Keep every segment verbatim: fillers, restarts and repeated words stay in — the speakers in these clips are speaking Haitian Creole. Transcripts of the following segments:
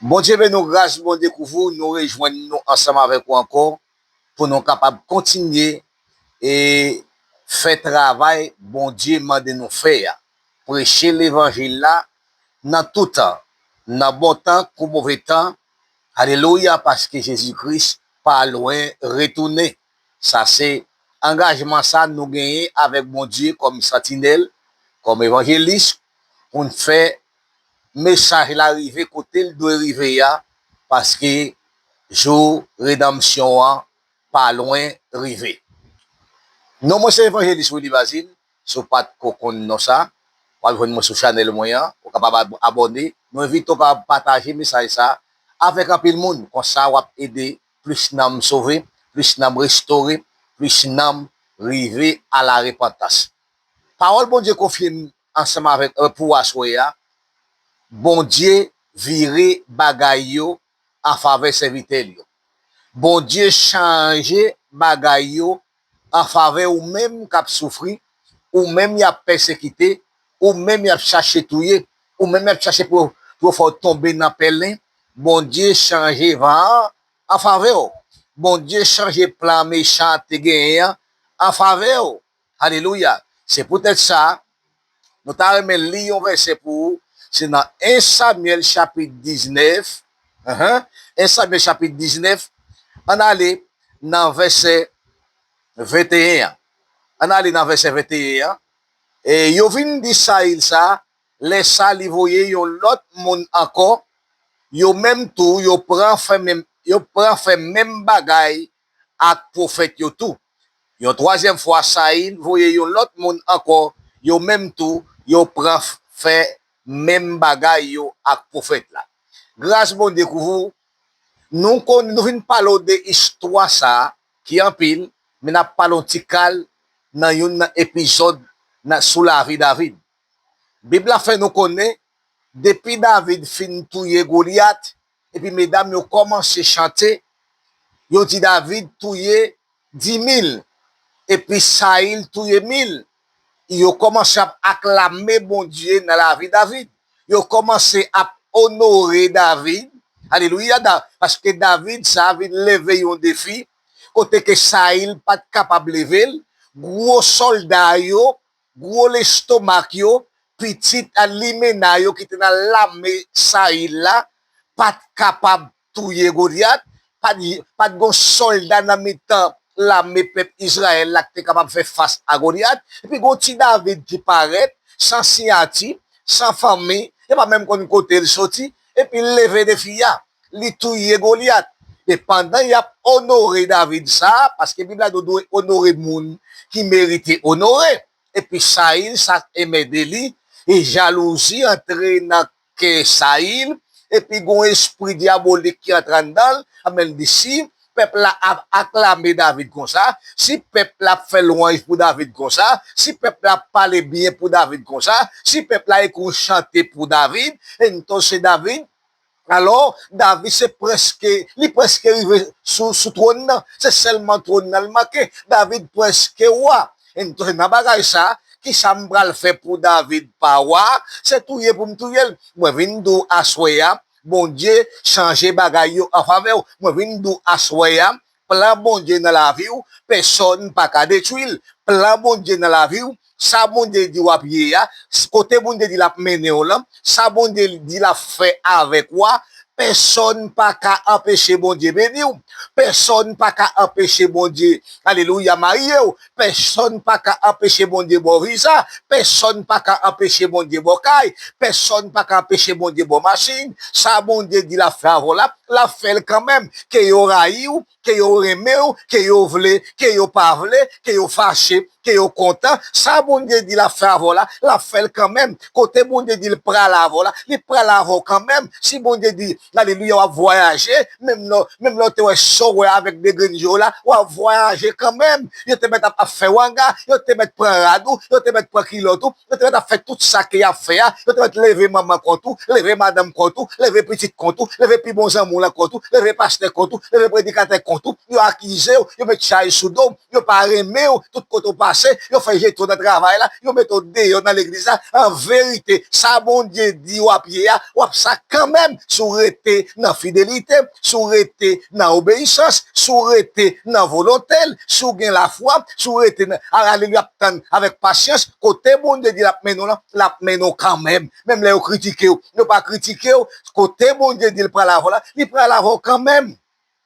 Bondye beni w, gras Bondye kouvri w, nou rejwenn nou ansanm avèk ou ankò pou nou kapab kontinye e fè travay Bondye mande nou fè a. Preche levanjil la nan tout tan, nan bon tan kou move tan. Alelouya, paske Jezi Kris pa lwen retounen. Sa se angajman sa nou genyen avèk Bondye kòm santinèl, kòm evanjelis, pou n fè mesaj la rive kote l dwe rive a, paske jou redanmsyon an pa lwen rive. Non mwen se evanjelis Willy Bazile. Si w pa t ko konn non sa, w ap jwenn mwen sou chanèl mwen an. Ou kapab ab- abòne. Nou envite w kapab pataje mesaj sa avèk anpil moun. Konsa, w ap ede plis nanm sove, plis nanm restore, plis nanm rive a la repantans. Pawòl Bondye konfye m ansanm avèk, euh, pou aswè a, Bondye vire bagay yo an favè sèvitè l yo. Bondye chanje bagay yo an favè ou menm k ap soufri, ou menm y ap pèsekite, ou menm y ap chache touye, ou menm y ap chache pou, pou yo fè w tonbe nan pèlen. Bondye chanje van an an favè w. Bondye chanje plan mechan an te genyen an an favè w. Alelouya. Se poutèt sa, nou ta renmen li yon vèsè pou ou. Se nan en Samyèl chapit diznèf. Ahan. En Samyèl chapit diznèf. Ann ale nan vèsè venteyen an. Ann ale nan vèsè venteyen an. E yo vin di Sayil sa, lè sa li voye yon lòt moun ankò, yo menm tou, yo pran fè menm, yo pran fè menm bagay ak pwofèt yo tou. Yon twazyèm fwa, Sayil voye yon lòt moun ankò, yo menm tou, yo pran f- fè menm bagay yo ak pwofèt la. Gras Bondye kouvri w. Nou konn, nou vin pale w de istwa sa a, ki anpil, men n ap pale w ti kal nan youn nan epizòd nan, sou lavi David. Bib la fè nou konnen, depi David fin touye Golyat, epi medam yo kòmanse chante, yo di David touye di mil, epi Sayil touye mil. Yo kòmanse ap aklame Bondye nan lavi David. Yo kòmanse ap onore David. Alelouya, Da- paske David sa vin leve yon defi kote ke Sayil pa t kapab leve l. Gwo sòlda yo, gwo lestomak yo, pitit a limena yo ki te nan lame Sayil la, pa t kapab touye Golyat, pa t, pa t gon sòlda nan mitan lame pèp Izrayèl la ki te kapab fè fas a Golyat. Epi gon ti David ki parèt, san siyati, san fanmi, yo pa menm konn kote l soti, epi l leve defi a, li touye Golyat. E pandan y ap onore David sa, paske Bib la di w dwe onore moun ki merite onore. Epi Sayil sa enmède li, e jalouzi antre nan kè Sayil, epi gon espri dyabolik ki antre anndan l, amèn, li di si pèp la ap aklame David konsa, si pèp la ap fè lwanj pou David konsa, si pèp la ap pale byen pou David konsa, si pèp la ekri yon chante pou David, entonse David, alò, David se prèske, li prèske rive sou, sou twòn nan. Se sèlman twòn nan l manke. David prèske wa. Entonse, nan bagay sa, kisa m pral fè pou David pa wa? Se touye pou m touye l. Mwen vin di w aswè a, Bondye chanje bagay yo an favè w. Mwen vin di w aswè a, plan Bondye nan lavi w, pèsòn pa ka detwi l. Plan Bondye nan lavi w, sa Bondye di w ap ye a, s- kote Bondye di l ap mennen w lan, sa Bondye di l ap fè avèk ou a, pèsòn pa ka anpeche Bondye beni w. Pèsòn pa ka anpeche Bondye, alelouya, marye w. Pèsòn pa ka anpeche Bondye ba w viza. Pèsòn pa ka anpeche Bondye ba w kay. Pèsòn pa ka anpeche Bondye ba w machin. Sa Bondye di l ap fè avè w la, l ap fè l kanmenm. Ke yo rayi w, ke yo renmen w, ke yo vle, ke yo pa vle, ke yo fache, ke yo kontan, sa Bondye di l ap fè avè w la, l ap fè l kanmenm. Kote Bondye di l pral avè w la, li pral avè w kanmenm. Si Bondye di, alelouya, w ap vwayaje, menm lè, menm lè w te wè sa w wè avèk de grenn je w la, w ap vwayaje kanmenm. Yo te mèt ap, ap fè wanga, yo te mèt pran rad ou, yo te mèt pran kilòt ou, yo te mèt ap fè tout sa ke y ap fè a, yo te mèt leve manman kont ou, leve madanm kont ou, leve pitit kont ou, leve pi bon zanmi w lan kont ou, leve pastè kont ou, leve predikatè kont ou. kont ou, yo akize w, yo met chay sou do w, yo pa renmen w, tout kote w pase, yo fè jete w nan travay la, yo mete w deyò nan legliz la. An verite, sa Bondye di w ap ye a, w ap sa kanmenm, si w rete nan fidelite, si w rete nan obeyisans, si w rete nan volonte l, si w gen lafwa, si w rete nan, alelouya, ap tann avèk pasyans, kote Bondye di l ap mennen w lan, l ap mennen w kanmenm. Menm lè yo kritike w, yo pa kritike w, kote Bondye di l pral avè w la, li pral avè w kanmenm.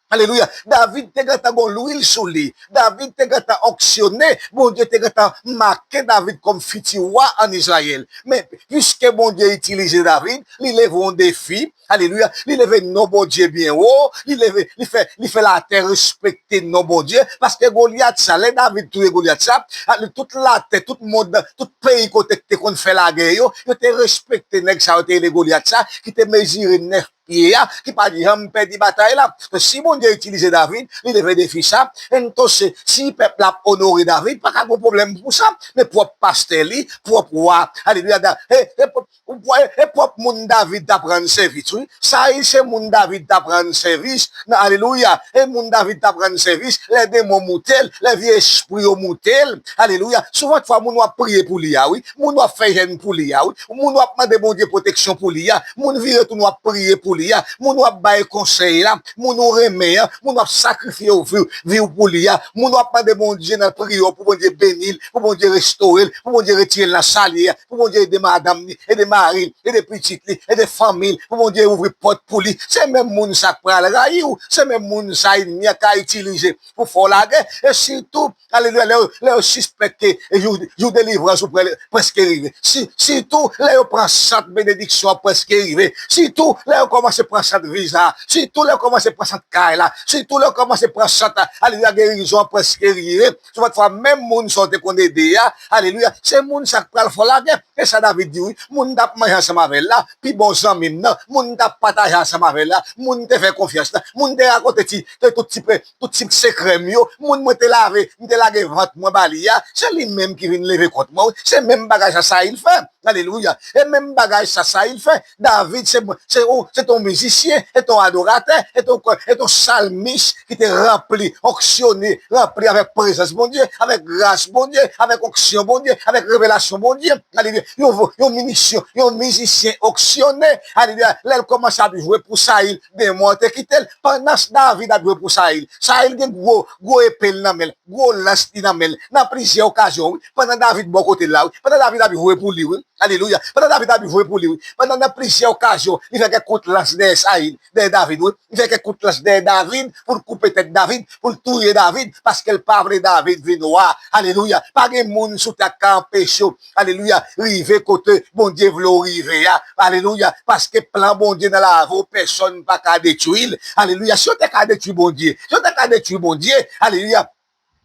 Alelouya. David te gentan gon lwil sou li. David te gentan onksyone. Bondye te gentan make David kòm fiti wa ann Izrayèl. Men, piske Bondye itilize David, li leve yon defi. Alelouya. Li leve non Bondye byen wo. Li leve, li fè, li fè latè respekte non Bondye. Paske Golyat sa, lè David touye Golyat sa, a, tout latè, tout mond, tout peyi kote ki te konn fè lagè yo, yo te respekte nèg sa yo te rele Golyat sa, ki te mezire nèf pye a, ki pa t janm pèdi batay la. Paske si Bondye itilize David, li leve defi sa, entonse, si pèp la ap onore David, pa ka gon pwoblèm pou sa. Men pwòp pastè li, pwòp wa, alelouya, da, e, e, e, e pwòp moun David t ap rann sèvis, wi. Sayil se moun David t ap rann sèvis, nan, alelouya, e moun David t ap rann sèvis, lè demon moute l, lè vye espri yo moute l, alelouya. Souvantfwa, moun w ap priye pou li a, wi. Moun w ap fè jèn pou li a, wi. Moun w ap mande Bondye pwoteksyon pou li a. Moun vire tounen w ap priye pou li a. Moun w ap bay konsèy la. Moun ou renmen an. Moun w ap sakrifye w vi, vi w pou li a. Moun w ap mande Bondye nan priyè w pou Bondye beni l, pou Bondye restore l, pou Bondye retire l nan sa l ye a, pou Bondye ede madanm li, ede mari l, ede pitit li, ede fanmi l, pou Bondye ouvri pòt pou li. Se menm moun sa k pral rayi w. Se menm moun sa ènmi an ka itilize pou fè w lagè. E sitou, alelouya, lè, lè yo sispèk ke jou, jou delivrans ou prè-, prèske rive. Si, sitou, lè yo pran sant benediksyon an prèske rive. Sitou, lè yo kòmanse pran sant viza. Sitou, lè yo kòmanse pran sant kay la. Sitou, lè yo kòmanse pran sant, alelouya, gerizon an prèske rive. Souvantfwa, menm moun sa w te konn ede a, alelouya, se moun sa k pral fè w lagè. E sa David di, wi. Moun t ap manje ansanm avè l la, pi bon zanmi m nan, moun m t ap pataje ansanm avè l la, moun m te fè konfyans la, moun m te rakonte ti, te tout ti pe, tout ti sekrè m yo, moun mwen te lave, m te lage vant mwen ba li a, se li menm ki vin leve kont mwen, wi. Se menm bagay sa Sayil fè. Alelouya. E menm bagay sa Sayil fè. David, se, se, se te yon mizisyen, se te yon adoratè, se te yon, se te yon salmis ki te ranpli, onksyone, ranpli avèk prezans Bondye, avèk gras Bondye, avèk onksyon Bondye, avèk revelasyon Bondye. Alelouya. Yon, yon minisyon, yon mizisyen onksyone. Alelouya. Lè l kòmanse ap jwe pou Sayil, demon an te kite l. Pandan David ap jwe pou Sayil, Sayil gen gwo, gwo epe l nan men l, gwo lans li nan men l. Nan plizyè okazyon, wi. Pandan David bò kote l la, wi. Pandan David ap jwe pou li, wi. Alelouya. Pandan David ap jwe pou li, wi. Pandan nan plizyè okazyon, li fè kèk kout lans dèyè Sayil, dèyè David, wi. Li fè kèk kout lans dèyè David pou l koupe tèt David, pou l touye David, paske l pa vle David vin wa. Alelouya. Pa gen moun sou tè a k ka anpeche w, alelouya, rive kote Bondye vle w rive a. Alelouya. Paske plan Bondye nan lavi w, pèsonn pa ka detwi l. Alelouya. Si yo te ka detwi Bondye, si yo te ka detwi Bondye, alelouya,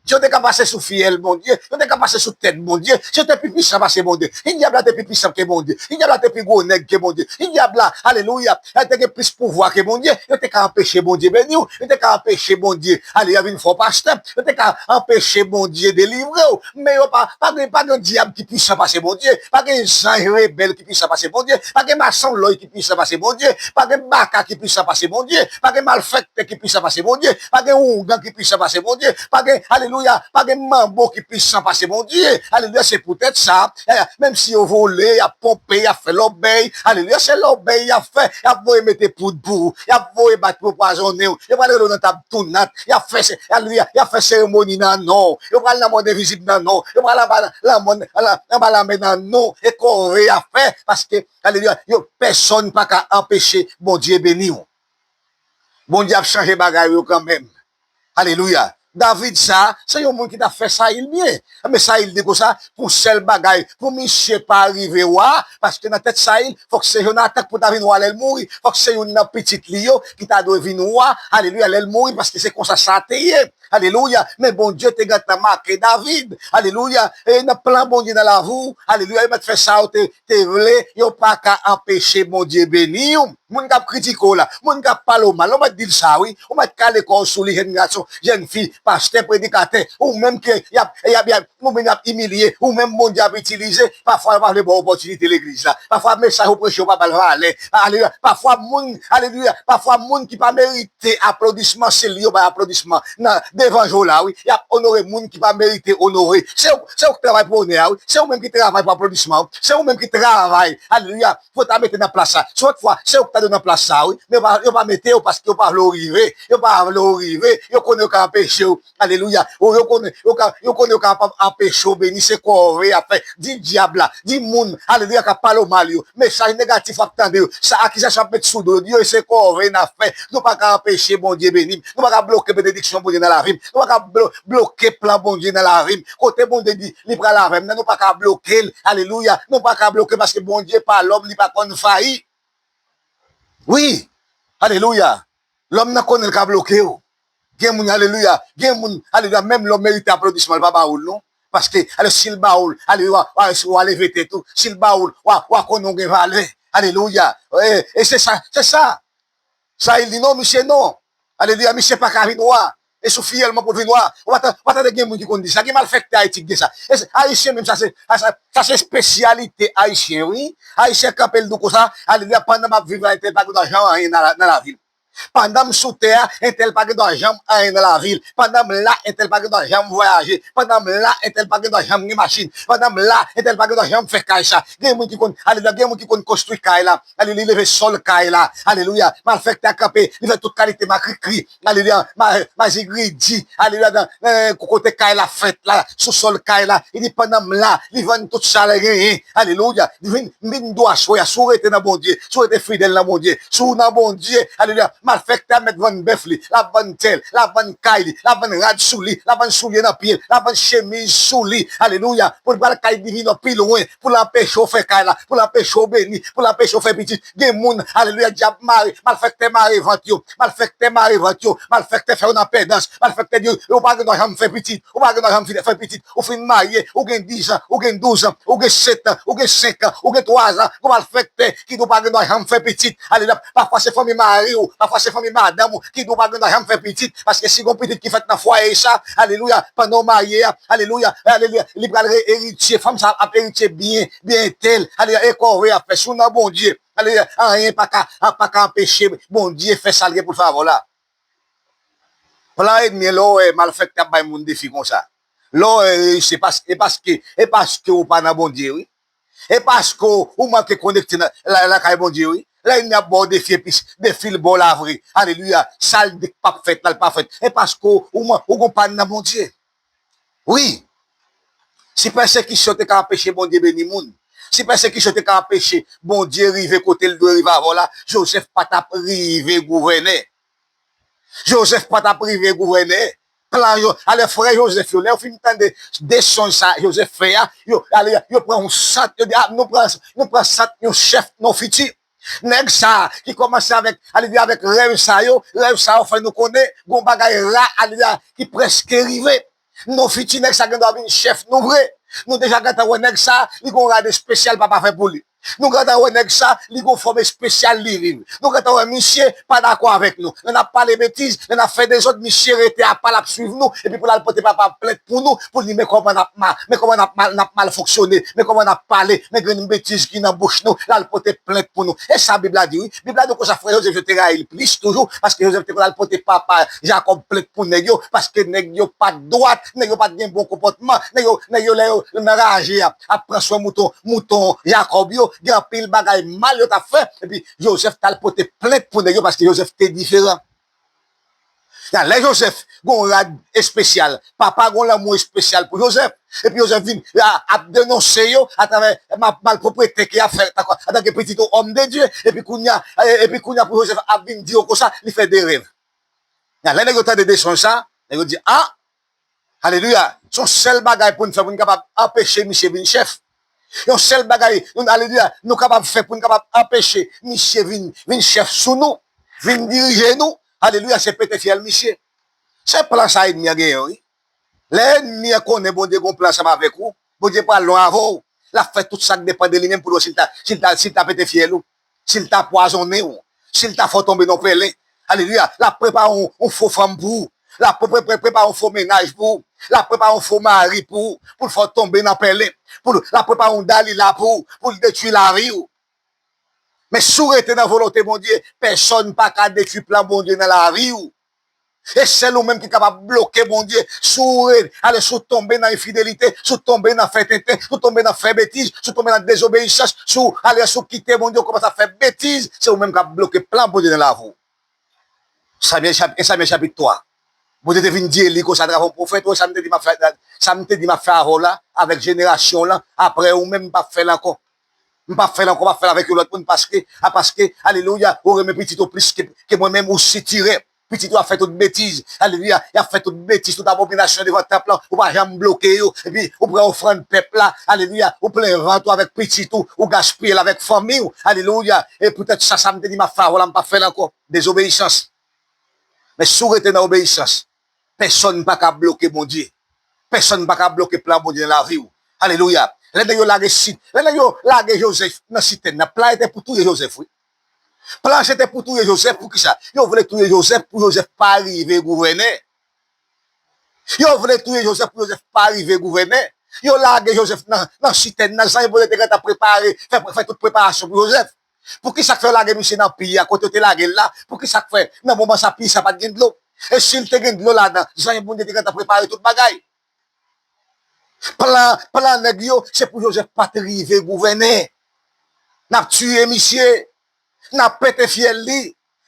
si yo te ka pase sou fyèl Bondye, si yo te ka pase sou tèt Bondye, si yo te pi pwisan pase Bondye, si dyab la te pi pwisan ke Bondye, si dyab la te pi gwo nèg ke Bondye, si dyab la, alelouya, li te gen plis pouvwa ke Bondye, yo te ka anpeche Bondye beni w, yo te ka anpeche Bondye, alelouya, vin fè w pastè, yo te ka anpeche Bondye delivre w, men yo pa, pa gen, pa gen dyab ki pwisan pase Bondye, pa gen zanj rebèl ki pwisan pase Bondye, pa gen masanlòy ki pwisan pase Bondye, pa gen baka ki pwisan pase Bondye, pa gen malfèktè ki pwisan pase Bondye, pa gen oungan ki pwisan pase Bondye, pa gen, alelouya, pa gen manbo ki pwisan pase Bondye. Alelouya, se poutèt sa, eh, menm si yo vole, y ap ponpe, y ap fè lòbèy, alelouya, se lòbèy y ap fè, y ap voye mete poud pou ou, y ap voye bat pou yo pwazonnen w, yo pral rele w nan tab tounant, y ap fè, se, alelouya, y ap fè seremoni nan non w, yo pral nan mòn envizib nan non w, yo pral anba, nan mòn, anba lanmè nan non w, e kòve y ap fè, paske, alelouya, yo, pèsonn pa ka anpeche Bondye beni w. Bondye ap chanje bagay yo kanmenm. Alelouya. David sa, se yon moun ki t ap fè Sayil byen. Men Sayil di konsa, pou sèl bagay, pou misye pa rive wa, paske nan tèt Sayil, fòk se Jonatan ki pou ta vin wa lè l mouri. Fòk se youn nan pitit li yo ki ta dwe vin wa, alelouya, lè l mouri, paske se konsa sa te ye. Alelouya. Men Bondye te gentan make David. Alelouya. E nan plan Bondye nan lavi w, alelouya, yo mèt fè sa yo te, te vle, yo pa ka anpeche Bondye beni w. Moun k ap kritike w la, moun k ap pale w mal, ou mèt di l sa, wi. Ou mèt kale kò w sou li, jèn gason, jèn fi, pastè, predikatè, ou menm ke y ap, y ap, y ap, ou menm y ap imilye, ou menm Bondye ap itilize. Pafwa, yo pa vle ba w opòtinite legliz la. Pafwa, mesaj ou preche yo pa ba l valè. Alelouya. Pafwa, moun, alelouya, pafwa, moun ki pa merite aplodisman, se li yo bay aplodisman nan devan je w la, wi. Y ap onore moun ki pa merite onore. Se ou, se ou ki travay pou onè a, wi. Se ou menm ki travay pou aplodisman, wi. Se ou menm ki travay, alelouya, pou ta mete nan plas la. Si yon lòt fwa, se ou ki ta dwe nan plas sa, wi. Men yo pa, yo pa mete w paske yo pa vle w rive. Yo pa vle w rive. Yo konnen yo ka anpeche w. Alelouya. Ou yo konnen, yo ka, yo konnen yo ka ap anpeche w beni, se kòve y ap fè. Di dyab la, di moun, alelouya, k ap pale w mal yo. Mesaj negatif w ap tande yo. Sa akizasyon ap met sou do yo, di yo se kòve n ap fè. Nou pa ka anpeche Bondye beni m. Nou pa ka bloke benediksyon Bondye nan lavi m. Nou pa ka blo-, bloke plan Bondye nan lavi m. Kote Bondye di li pral avè m nan, nou pa ka bloke l. Alelouya. Nou pa ka bloke paske Bondye pa lòm, li pa konn fayi. Wi. Alelouya. Lòm nan konnen l ka bloke w. Gen moun, alelouya. Gen moun, alelouya. Menm lè w merite aplodisman, l pa ba ou l non. Paske, ale, si l ba ou l, alelouya, w a, w a leve tèt ou. Si l ba ou l, w a, w a konnen w gen valè. Alelouya. E, e se sa, se sa. Sa, li di non, misye non. Alelouya, misye pa ka vin wa. E sou fiyèlman pou l vin wa. Ou pa ta-, ou pa tande gen moun ki konn di sa. Gen malfektè Ayiti ki gen sa. E se, Ayisyen menm, sa se, sa, sa, sa se espesyalite Ayisyen, wi. Ayisyen kanpe l di w konsa, alelouya, pandan m ap viv la, entèl pa gen dwa janm anyen nan la, nan lavi l. Pandan m sou tè a, entèl pa gen dwa janm anyen nan lavi l. Pandan m la, entèl pa gen dwa janm vwayaje. Pandan m la, entèl pa gen dwa janm gen machin. Pandan m la, entèl pa gen dwa janm fè kay sa. Gen moun ki konn, alelouya, gen moun ki konn konstwi kay la. Alelouya, li leve sòl kay la. Alelouya. Malfektè a kanpe, li fè tout kalite makrikri. Alelouya. Ma-, mazigridi. Alelouya. Nan, nan kote kay la fèt la, sou sòl kay la. Li di, pandan m la, li vann tout sa l genyen. Alelouya. Li vin, vin dou aswè a. Si w rete nan Bondye, si w rete fidèl nan Bondye, si w nan Bondye, alelouya. Malfektè a mèt vann bèf li, l ap vann tè l, l ap vann kay li, l ap vann rad sou li, l ap vann soulye nan pye l, l ap vann chemiz sou li. Alelouya. Pou l pral kay divinò pi lwen, pou l anpeche w fè kay la, pou l anpeche w beni, pou l anpeche w fè pitit. Gen moun, alelouya, dyab mare, malfektè mare vant yo, malfektè mare vant yo, malfektè fè yo nan pèdans, malfektè di yo, ou pa gen dwa janm fè pitit, ou pa gen dwa janm fè pitit, ou fin marye, ou gen diz an, ou gen douz an, ou gen sèt an, ou gen senk an, ou gen twa zan, gon malfektè ki di w pa gen dwa janm fè pitit. Alelouya. Pafwa se fanmi mari w, pafwa se fanmi madanm ou ki di w pa gen dwa janm fè pitit, paske si gon pitit ki fèt nan fwaye sa, alelouya, pandan w marye a, alelouya, alelouya, li pral re-, eritye, fanm sa ap eritye byen, byen entèl, alelouya, e kòve y ap fè. Si w nan Bondye, alelouya, anyen pa ka, pa ka anpeche Bondye fè sa l gen pou l fè avè w la. Plan ènmi an, lè w wè malfektè ap bay moun defi konsa, lè w wè reyisi, pas-, e paske, e paske ou pa nan Bondye, wi. E paske ou, ou manke konekte nan, la, lakay Bondye, wi. Lè ènmi ap ba w defi, epi defi l ba w la vre. Alelouya. Sa l di k p ap fèt la, l pa fèt. E paske ou, ou man-, ou gon pàn nan Bondye. Wi. Si pèsekisyon te ka anpeche Bondye beni moun, si pèsekisyon te ka anpeche Bondye rive kote l dwe rive avè w la, Jozèf pa t ap rive gouvènè. Jozèf pa t ap rive gouvènè. Plan Jo-, alè, frè Jozèf yo, lè yo fin tande de sonj sa Jozèf fè a, yo, ale, yo pran yon sant, yo di, a, nou pran, nou pran sant yon chèf, nou fiti. Nèg sa a ki kòmanse avèk, ale, avèk rèv sa yo, rèv sa yo fè nou konnen gon bagay ra, ale, ki prèske rive. Nou fiti nèg sa gen dwa vin chèf nou vre. Nou deja gentan wè nèg sa, li gon rad espesyal papa fè pou li. Nou gentan wè nèg sa, li gon fòm espesyal li viv. Nou gentan wè misye pa dakò avèk nou. Lè n ap pale betiz, lè n ap fè dezòd, misye rete apa, l ap swiv nou, epi pou l al pote papa plent pou nou, pou l di, men kòman n ap ma-, men kòman n ap mal, n ap mal fonksyone, men kòman n ap pale, men grenn betiz ki nan bouch nou, l al pote plent pou nou. E sa Bib la di, wi. Bib la di konsa, frè Jozèf yo te rayi l plis toujou, paske Jozèf te konn al pote papa Jakòb plent pou nèg yo, paske nèg yo pa t dwat, nèg yo pa t gen bon konpòtman, nèg yo, nèg yo lè yo nan raje a, ap pran swen mouton, mouton Jakòb yo, gen anpil bagay mal yo t ap fè, epi Jozèf t al pote plent pou nèg yo, paske Jozèf te diferan. Lè Jozèf gon rad espesyal, papa gon lanmou espesyal pou Jozèf. Epi Jozèf vin a, ap denonse yo atravè ma-, malpwòpte ke y ap fè antanke pitit yon òm de Dye. Epi kounye a, epi kounye a pou Jozèf ap vin di yo konsa, li fè de rèv. Lè nèg yo tande de sonj sa, nèg yo di, a, alelouya, se yon sèl bagay pou n fè pou n kapab anpeche misye vin chèf. Yon sèl bagay, nou, alelouya, nou kapab fè pou n kapab anpeche misye vin, vin chèf sou nou, vin dirije nou. Alelouya, se pete fyèl misye. Se plan sa ènmi an genyen, wi. Lè ènmi an konnen Bondye gen yon plan ansanm avèk ou, Bondye pral lwen avè w. L ap fè tout sa k depann de li menm pou l wè si l ta, si l ta, si l ta pete fyèl ou, si l ta pwazonnen w, si l ta fè w tonbe nan yon pèlen. Alelouya. L ap prepare yon, yon fo fanm pou ou. L ap pre-, pre-, pre-, prepare yon fo mennaj pou ou. L ap prepare yon fo mari pou ou, pou l fè w tonbe nan pèlen. Pou l, l ap prepare yon Dalila pou ou, pou l detwi lavi w. Men si w rete nan volonte Bondye, pèsòn pa ka detwi plan Bondye nan lavi w. E sèl ou menm ki kapab bloke Bondye. Si w re-, ale, si w tonbe nan enfidelite, si w tonbe nan fè tenten, si w tonbe nan fè betiz, si w tonbe nan dezobeyisans, si w ale, si w kite Bondye, w kòmanse ap fè betiz, se ou menm k ap bloke plan Bondye nan lavi w. Samyèl chap-, en Samyèl chapit twa. Bondye te vin di Eli konsa atravè yon pwofèt, wè sa m te di m ap fè, sa m te di m ap fè avè w la, avèk jenerasyon w lan, apre ou menm m p ap fè l ankò. M p ap fè l ankò, m ap fè l avèk yon lòt moun, paske, a, paske, alelouya, ou renmen pitit ou plis ke, ke mwen menm, ou sitirè. Pitit ou ap fè tout betiz, alelouya, y ap fè tout betiz, tout abominasyon devan tanp lan, ou pa janm bloke yo, epi ou pran ofrann pèp la, alelouya, ou plen vant ou avèk pitit ou, ou gaspiye l avèk fanmi w, alelouya, e poutèt sa, sa m te di m ap fè avè w la, m p ap fè l ankò. Dezobeyisans. Men si w rete nan obeyisans, pèsòn pa ka bloke Bondye. Pèsòn pa ka bloke plan Bondye nan lavi w. Alelouya. Lè nèg yo lage sit-, lè nèg yo lage Jozèf nan sitèn nan, plan an te pou touye Jozèf, wi. Plan an se te pou touye Jozèf. Poukisa? Yo vle touye Jozèf pou Jozèf pa rive gouvènè. Yo vle touye Jozèf pou Jozèf pa rive gouvènè. Yo lage Jozèf nan, nan sitèn nan, zanj Bondye te gentan prepare, fè, fè tout preparasyon pou Jozèf. Poukisa k fè yo lage misye nan pi a, kote yo te lage l la? Poukisa k fè nan moman sa pi sa pa t gen dlo? E si l te gen dlo ladan, zanj Bondye te gentan prepare tout bagay. Plan, plan nèg yo, se pou Jozèf pa t rive gouvènè. N ap tiye misye. N ap pete fyèl li.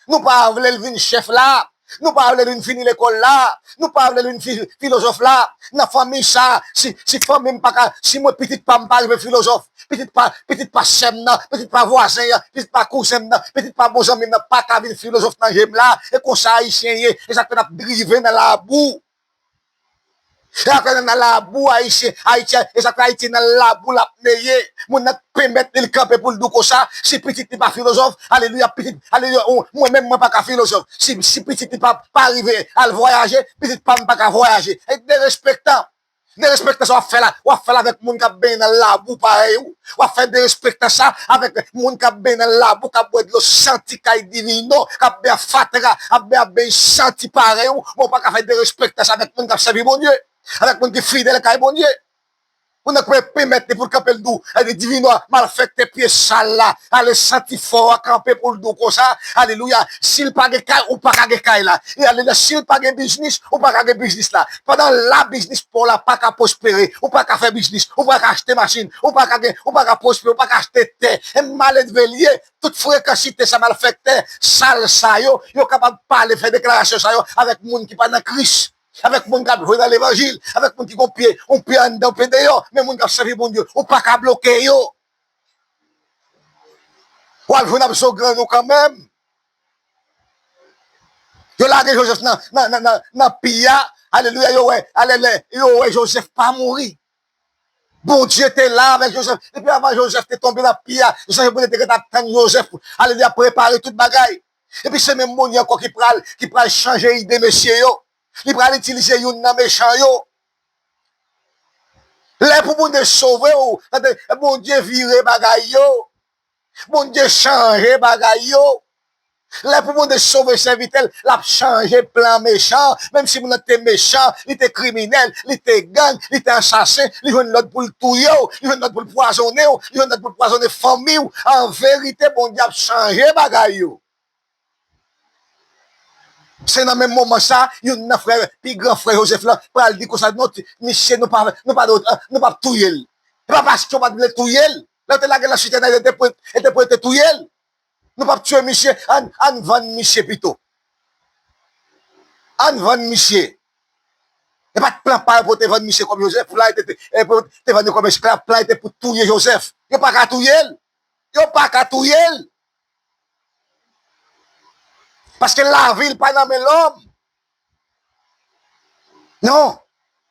Nou pa vle l vin chèf la. Nou pa vle l vin fini lekòl la. Nou pa vle l vin fi-, filozòf la. Nan fanmi sa, si, si fanmi m pa ka, si mwen pitit pa m pa rive filozòf, pitit pa, pitit pa sè m nan, pitit pa vwazen an, pitit pa kouzen m nan, pitit pa bon zanmi m nan pa ka vin filozòf nan je m la. E konsa Ayisyen ye. E sa k fè n ap drive nan labou. E sa k fè nan labou Ayisyen, Ayiti, e sa k fè Ayiti nan labou l ap neye. Moun nan pèmèt li l kanpe pou l di w konsa, si pitit li pa filozòf, alelouya, pitit, alelouya, ou, mwen menm mwen pa ka filozòf. Si, si pitit li pa, pa rive al vwayaje, pitit pa m pa ka vwayaje. E derespektan. Derespektan sa w ap fè la, w ap fè l avèk moun k ap benyen nan labou parèy ou. W ap fè derespektan sa avèk moun k ap benyen nan labou, k ap bwè dlo santi kay divino, k ap benyen ak fatra, ap benyen, ap benyen santi parèy ou. Men w pa ka fè derespektan sa avèk moun k ap sèvi Bondye, avèk moun ki fidèl kay Bondye. Moun nan pèmèt li pou l kanpe l di w, e, divino a, malfèktè pye sal la, ale santi fò a kanpe pou l di w konsa, alelouya, si l pa gen kay, ou pa ka gen kay la. E alelouya, si l pa gen biznis, ou pa ka gen biznis la. Pandan la biznis pa w la pa ka pwospere, ou pa ka fè biznis, ou pa ka achte machin, ou pa ka gen, ou pa ka pwospere, ou pa ka achte tè. E maledve l ye, tout frekansite sa malfèktè sal sa yo, yo kapab pale, fè deklarasyon sa yo avèk moun ki pa nan Kris. Avèk moun k ap jwe nan levanjil, avèk moun ki gon pye, yon pye anndan, yon pye deyò, men moun k ap sèvi Bondye, ou pa ka bloke yo. W ap jwenn ap zogrann ou kanmenm. Yo lage Jozèf nan, nan, nan, nan, nan pi a. Alelouya, yo wè, alelouya, yo wè Jozèf pa mouri. Bondye te la avèk Jozèf. Depi avan Jozèf te tonbe nan pi a, zanj Bondye te gentan ap tann Jozèf. Alelouya, prepare tout bagay. Epi se menm Bondye ankò ki pral, ki pral chanje ide mesye yo. Li pral itilize youn nan mechan yo. Lè pou Bondye sove w, tande, Bondye vire bagay yo. Bondye chanje bagay yo. Lè pou Bondye sove sèvitè l, l ap chanje plan mechan. Menm si moun nan te mechan, li te kriminèl, li te gang, li te ansasen, li jwenn lòd pou l touye w, li jwenn lòd pou l pwazonnen w, li jwenn lòd pou l pwazonnen fanmi w. An verite, Bondye ap chanje bagay yo. Se nan menm moman sa, youn nan frè, pi gran frè Jozèf lan, pral di konsa, non, ti, misye, nou pa, nou pa, nou p ap touye l. E pa paske yo pa t vle touye l. Lè yo te lage l nan sitèn nan, e te pou, e te pou yo te touye l. Nou p ap tiye misye, ann, ann vann misye pito. Ann vann misye. E pa t plan pa yo pou yo te vann misye kòm Jozèf, la, e te, te, e pou yo te vann li kòm esklav, plan e te pou touye Jozèf. Yo pa ka touye l. Yo pa ka touye l. Paske lavi l pa nan men lòm. Non.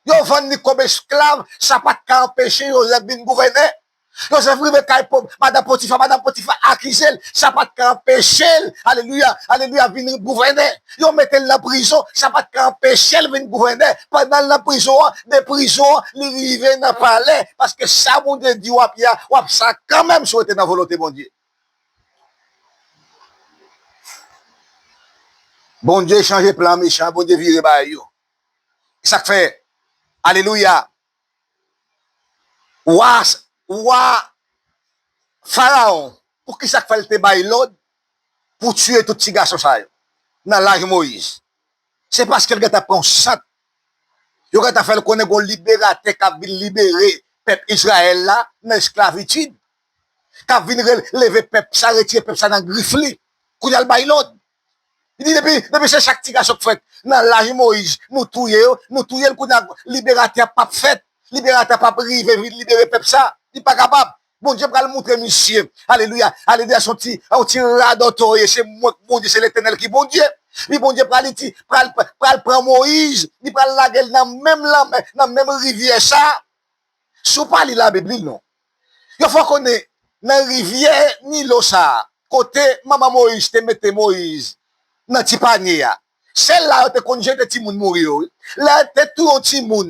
Yo vann li kòm esklav, sa pa t ka anpeche Jozèf vin gouvènè. Jozèf rive kay Po- madanm Potifa, madanm Potifa akize l, sa pa t ka anpeche l, alelouya, alelouya, vin gouvènè. Yo mete l nan prizon, sa pa t ka anpeche l vin gouvènè. Pandan l nan prizon an, de prizon an, li rive nan palè, paske sa Bondye di w ap ye a, w ap sa kanmenm si w rete nan volonte Bondye. Bondye chanje plan mechan, Bondye vire bagay yo. Sa k fè, alelouya, wa, wa Farawon, poukisa k fè l te bay lòd pou tiye tout ti gason sa yo nan laj Moyiz? Se paske l gentan pran yon sant. Yo gentan fè l konnen gon liberatè k ap vin libere pèp Izrayèl la nan esklavitid, k ap vin re- leve pèp sa, retire pèp sa nan grif li. Kounye a l bay lòd. Li di depi, depi se chak ti gason k fèt nan laj Moyiz, nou touye yo, nou touye l kounye a, liberatè a p ap fèt. Liberatè a p ap rive vin libere pèp sa. Li pa kapab. Bondye pral moutre misye. Alelouya. Alelouya. Se yon ti, yon ti radòtò ye. Se mwen k Bondye, se Letènèl ki Bondye. Epi Bondye pral, li di, pral, pral pran Moyiz, li pral lage l nan menm lanmè, nan menm rivyè sa. Si w pa li Labib, li non. Yo fè w konnen nan rivyè Nilo sa a, kote manman Moyiz te mete Moyiz nan ti panye a, se la yo te konn jete timoun mouri yo, wi. Lè yo te touye yon timoun,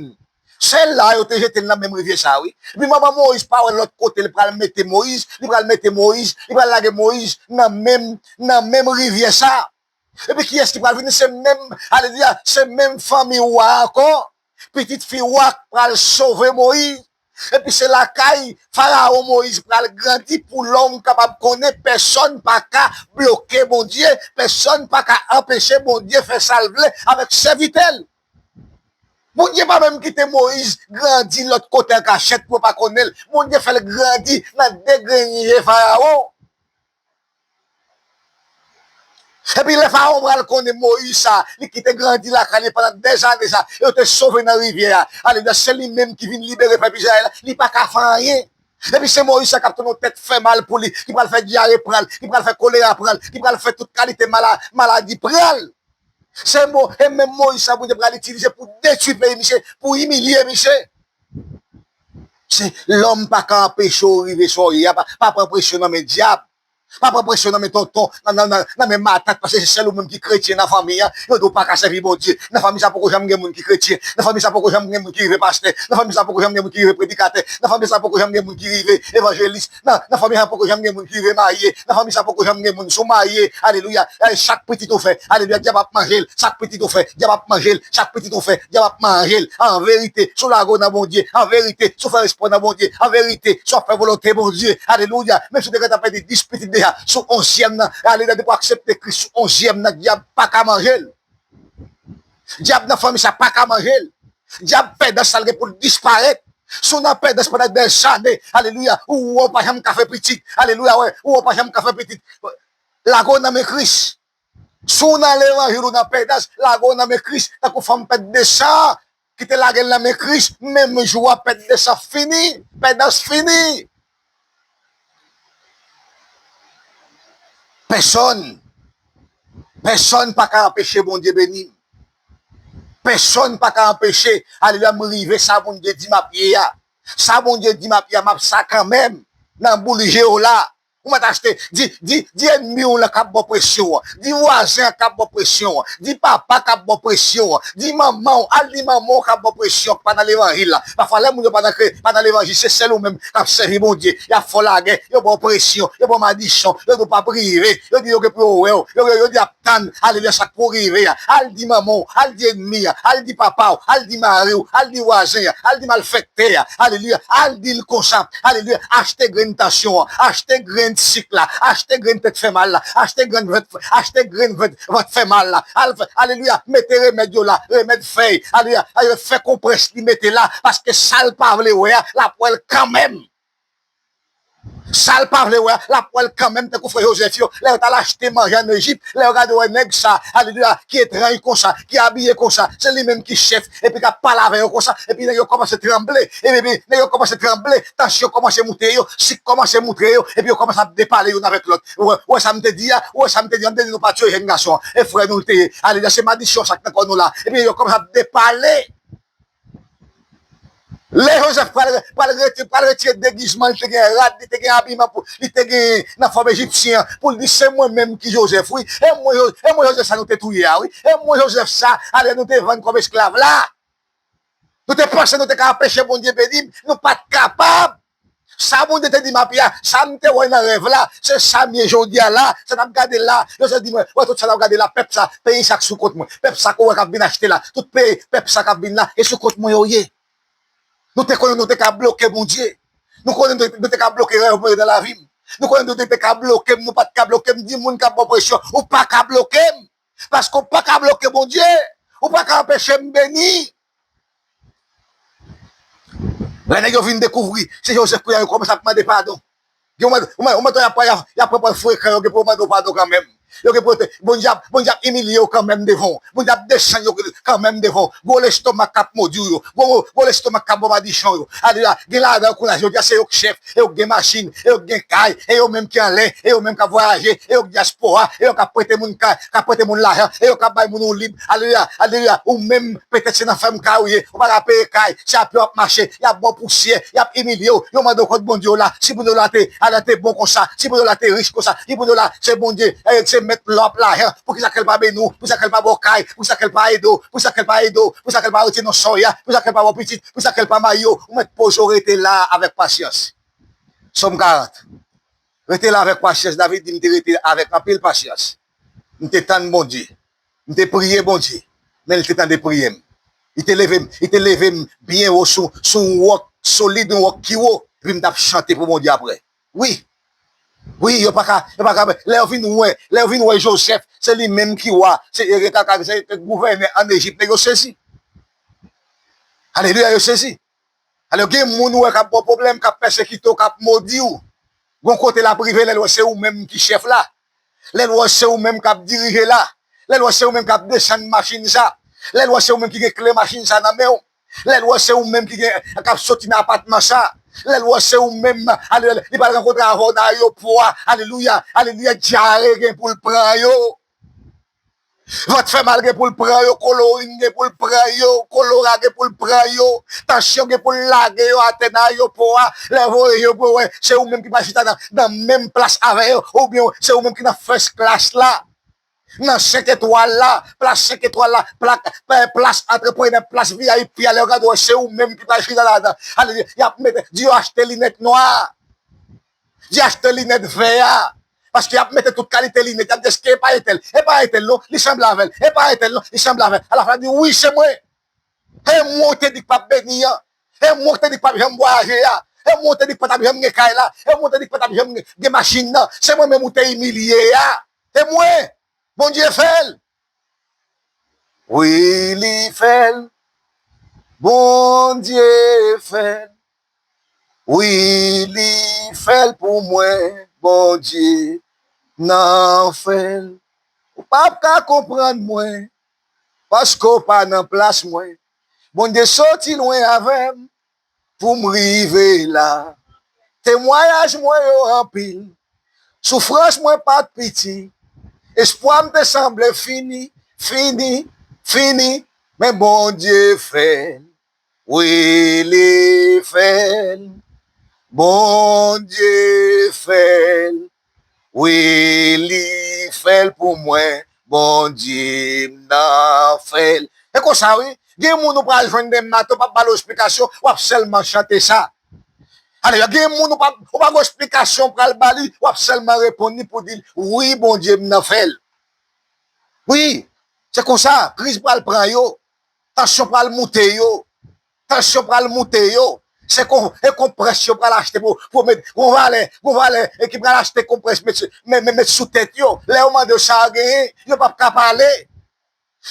se la yo te jete l nan menm rivyè sa a, wi. Epi manman Moyiz pa wè lòt kote l pral mete Moyiz, li pral mete Moyiz, li pral lage Moyiz nan menm, nan menm rivyè sa a. Epi kiyès ki pral vini? Se menm, alelouya, se menm fanmi wa ankò. Pitit fi wa k pral sove Moyiz. Epi se lakay Farawon Moyiz pral grandi pou lòm kapab konnen pèsonn pa ka bloke Bondye, pèsonn pa ka anpeche Bondye fè sa l vle avèk sèvitè l. Bondye pa menm kite Moyiz grandi lòt kote an kachèt pou yo pa konnen l. Bondye fè l grandi nan degrenn je Farawon. Epi lè Farawon pral konnen Moyiz sa, li ki te grandi lakay li pandan dèzane sa, yo te sove nan rivyè a. Alelouya, se li menm ki vin libere pèp Izrayèl la, li pa ka fè anyen. Epi se Moyiz sa k ap tounen yon tèt fè mal pou li, ki pral fè dyare pran l, ki pral fè kolera pran l, ki pral fè tout kalite mala- maladi pran l. Se mo- e menm Moyiz sa Bondye pral itilize pou detwi peyi misye, pou imilye misye. Se lòm pa ka anpeche w rive sa w ye a, pa, pa pran presyon nan men dyab. Pa pran presyon nan men tonton, nan, nan, nan, nan men matant, paske se sèl ou menm ki kretyen nan fanmi an. Yo di w pa ka sèvi Bondye. Nan fanmi sa poko janm gen moun ki kretyen. Nan fanmi sa poko janm gen moun ki rive pastè. Nan fanmi sa poko janm gen moun ki rive predikatè. Nan fanmi sa poko janm gen moun ki rive evanjelis. Nan, nan fanmi sa poko janm gen moun ki rive marye. Nan fanmi sa poko janm gen moun sou marye. Alelouya. E chak pitit ou fè, alelouya, dyab ap manje l. Chak pitit ou fè, dyab ap manje l. Chak pitit ou fè, dyab ap manje l. An verite, si w lage w nan Bondye, an verite, si w fè respè w nan Bondye, an verite, si w ap fè volonte Bondye, alelouya, menm si w te gentan pèdi dis pitit deja, sou onzyèm nan, alelouya, depi w aksepte Kris, sou onzyèm nan, dyab pa ka manje l. Dyab nan fanmi sa pa ka manje l. Dyab pèdans sa l gen pou l disparèt. Si w nan pèdans pandan dèzane, alelouya, ou wè w pa janm ka fè pitit, alelouya, wè, ou wè w pa janm ka fè pitit, lage w nan men Kris. Si w nan levanjil, ou nan pèdans, lage w nan men Kris, tankou fanm pèt de san ki te lage l nan men Kris, menm jou a pèt de san fini, pèdans fini. Pèsonn, pèsonn pa ka anpeche Bondye beni m. Pèsonn pa ka anpeche, alelouya, m rive sa Bondye di m ap ye a. Sa Bondye di m ap ye a, m ap sa kanmenm. Nan boul je w la, ou mèt achte, di, di, di ènmi w lan k ap ba w presyon an, di vwazen an k ap ba w presyon an, di papa k ap ba w presyon an, di manman w, al di manman w k ap ba w presyon an, k pa nan levanjil la. Pafwa, lè moun yo pa nan kre-, pa nan levanjil, se sèl ou menm k ap sèvi Bondye. Y ap fè w lagè, yo ba w presyon, yo ba w madichon, yo di w p ap rive, yo di yo gen pou yo wè w, yo, yo, yo di ap tann, alelouya, sa k pou rive a. Al di manman w, al di ènmi an, al di papa w, al di mari w, al di vwazen an, al di malfèktè a, alelouya, al di l konsa, alelouya, achte grenn tansyon an, achte grenn sik la, achte grenn tèt fè mal la, achte grenn vant, achte grenn vant, vant fè mal la, al fè, alelouya, mete remèd yo la, remèd fèy, alelouya, alelouya, fè konprès li mete la, paske sa l pa vle wè a, l ap wè l kanmenm. Sa l pa vle wè a, l ap wè l kanmenm, tankou frè Jozèf yo, lè yo t al achte manje ann Ejip, lè yo gade wè nèg sa, alelouya, ki etranj konsa, ki abiye konsa, se li menm ki chèf, epi k ap pale avè yo konsa, epi nèg yo kòmanse tranble, epi, epi nèg yo kòmanse tranble, tansyon kòmanse moute yo, sik kòmanse moute yo, epi yo kòmanse ap depale youn avèk lòt. Ou wè, ou wè sa m te di a, ou wè sa m te di a, m te di nou pa tiye jèn gason an, e frè nou l te ye, alelouya, se madichon sa k nan kò nou la, epi yo kòmanse ap depale. Lè Jozèf pral, pral reti-, pral retire degizman, li te gen rad, li te gen abiman pou, li te gen nan fòm ejipsyen an, pou l di, "Se mwen menm ki Jozèf, wi. E mwen, Jo-, e mwen Jozèf sa nou te touye a, wi. E mwen Jozèf sa, ale nou te vann kòm esklav la. Nou te panse nou te ka anpeche Bondye beni m, nou pa t kapab." Sa Bondye te di m apre a, sa m te wè nan rèv la, se sa m ye jodi a la, sa n ap gade la. Jozèf di mwen, "Wè tout sa n ap gade la, pèp sa, peyi sa k sou kont mwen, pèp sa k ou wè k ap vin achte la, tout peyi, pèp sa k ap vin la, e sou kont mwen yo ye." Nou te konnen nou te ka bloke Bondye. Nou konnen nou te, nou te ka bloke rèv mwen yo nan lavi m. Nou konnen nou te, te ka bloke m, nou pa t ka bloke m. Di moun k ap ba w presyon, ou pa ka bloke m. Paske ou pa ka bloke Bondye. Ou pa ka anpeche m beni. Lè nèg yo vin dekouvri, se Jozèf kounye a yo kòmanse ap mande padon. Gen yon moman, yon moman y ap, y ap, y ap pran frekan, yo gen pou yo mande w padon kanmenm. Yo gen pou yo te, Bondye ap, Bondye ap imilye yo kanmenm devan w. Bondye ap desann yo kanmenm devan w. Gwo lestomak k ap modi w yo. Gwo, gwo lestomak k ap ba w madichon yo. Alelouya. Gen ladan yo kounye a, jodi a se yo k chèf, e yo k gen machin, e yo k gen kay, e yo menm ki anlè, e yo menm k ap vwayaje, e yo k dyaspora, e yo k ap prete moun kay, k ap prete moun lajan, e yo k ap bay moun woulib. Alelouya, alelouya. Ou menm, petèt se nan fèm kay ou ye, ou pa ka peye kay, se a pye w ap mache, y ap ba w pousyè, y ap imilye w, yo mande w kont Bondye w la, si Bondye w la te, ala te bon konsa, si Bondye w la te rich konsa, si Bondye w la se Bondye, eh, se mèt lò ak lajan, poukisa ke l pa beni w, poukisa ke l pa ba w kay, poukisa ke l pa ede w, poukisa ke l pa ede w, poukisa ke l pa retire nan sòy a, poukisa ke l pa ba w pitit, poukisa ke l pa marye w, ou mèt poze w rete la avèk pasyans. Sòm karant. Rete la avèk pasyans, David di, "M te rete avèk anpil pasyans. M te tann Bondye. M te priye Bondye, men li te tande priyè m. Li te leve m, li te leve m byen wo sou, sou yon wòk solid, yon wòk ki wo, epi m t ap chante pou Bondye apre." Wi. Wi, yo pa ka, yo pa ka, lè yo vin wè, lè yo vin wè Jozèf, se li menm ki wa, se, e, e, kaka, se gouvènè ann Ejip, nèg yo sezi. Alelouya, yo sezi. Alò, gen moun ou wè k ap ba w pwoblèm, k ap pèsekite w, k ap modi w. Gon kote l ap rive, lè l wè se ou menm ki chèf la. Lè l wè se ou menm k ap dirije la. Lè l wè se ou menm k ap desann machin sa. Lè l wè se ou menm ki gen kle machin sa nan men w. Lè l wè se ou menm ki gen, k ap soti nan apatman sa. Lè l wè se ou menm, ale, li pral rankontre avè w nan ayewopò a. Alelouya, alelouya, dyare gen pou l pran yo. Vant fè mal gen pou l pran yo, kolorin gen pou l pran yo, kolera gen pou l pran yo, tansyon gen pou l lage yo atè nan ayewopò a. Lè voye yo pou yo wè, se ou menm ki pral chita nan, nan menm plas avè yo, oubyen se ou menm ki nan first class la, nan senk etwal la, plas senk etwal la, plak, plas antreprenè, plas V I P a, lè yo gade w, se ou menm ki pral chita ladan. Alelouya, y ap mete, di yo achte linèt nwa. Di achte linèt vè a. Paske y ap mete tout kalite linèt. Y ap di, èske e pa entèl? E pa entèl non, li sanble avè l. E pa entèl non, li sanble avè l. Alafin, di, wi, se mwen. E mwen w te di k p ap beni an. E mwen w te di k p ap janm vwayaje a. E mwen w te di k pa t ap janm gen kay la. E mwen w te di k pa t ap janm gen, gen machin nan. Se mwen menm ou te imilye a. E mwen. Bondye fè l. Wi, li fè l. Bondye fè l. Wi, li fè l pou mwen. Bondye nan fè l. Ou p ap ka konprann mwen, paske w pa nan plas mwen. Bondye soti lwen avè m, pou m rive la. Temwayaj mwen yo anpil. Soufrans mwen pa t piti. Espwa m te sanble fini, fini, fini. Men Bondye fè l. Wi, li fè l. Bondye fè l. Wi, li fè l pou mwen. Bondye m nan fè l. E konsa, wi. Gen moun ou pral jwenn demen maten, w p ap ba l esplikasyon, w ap sèlman chante sa. Alelouya. Gen moun ou p ap, ou pa gen esplikasyon w pral ba li, w ap sèlman reponn li pou di l, wi, Bondye m nan fè l. Wi, se konsa, kriz pral pran yo, tansyon pral moute yo, tansyon pral moute yo. Se kon, e konprès yo pral achte pou, pou met, gon valè, gon valè, e ki pral achte konprès, met, met, met, met sou tèt yo. Lè yo mande yo sa yo genyen, yo p ap ka pale.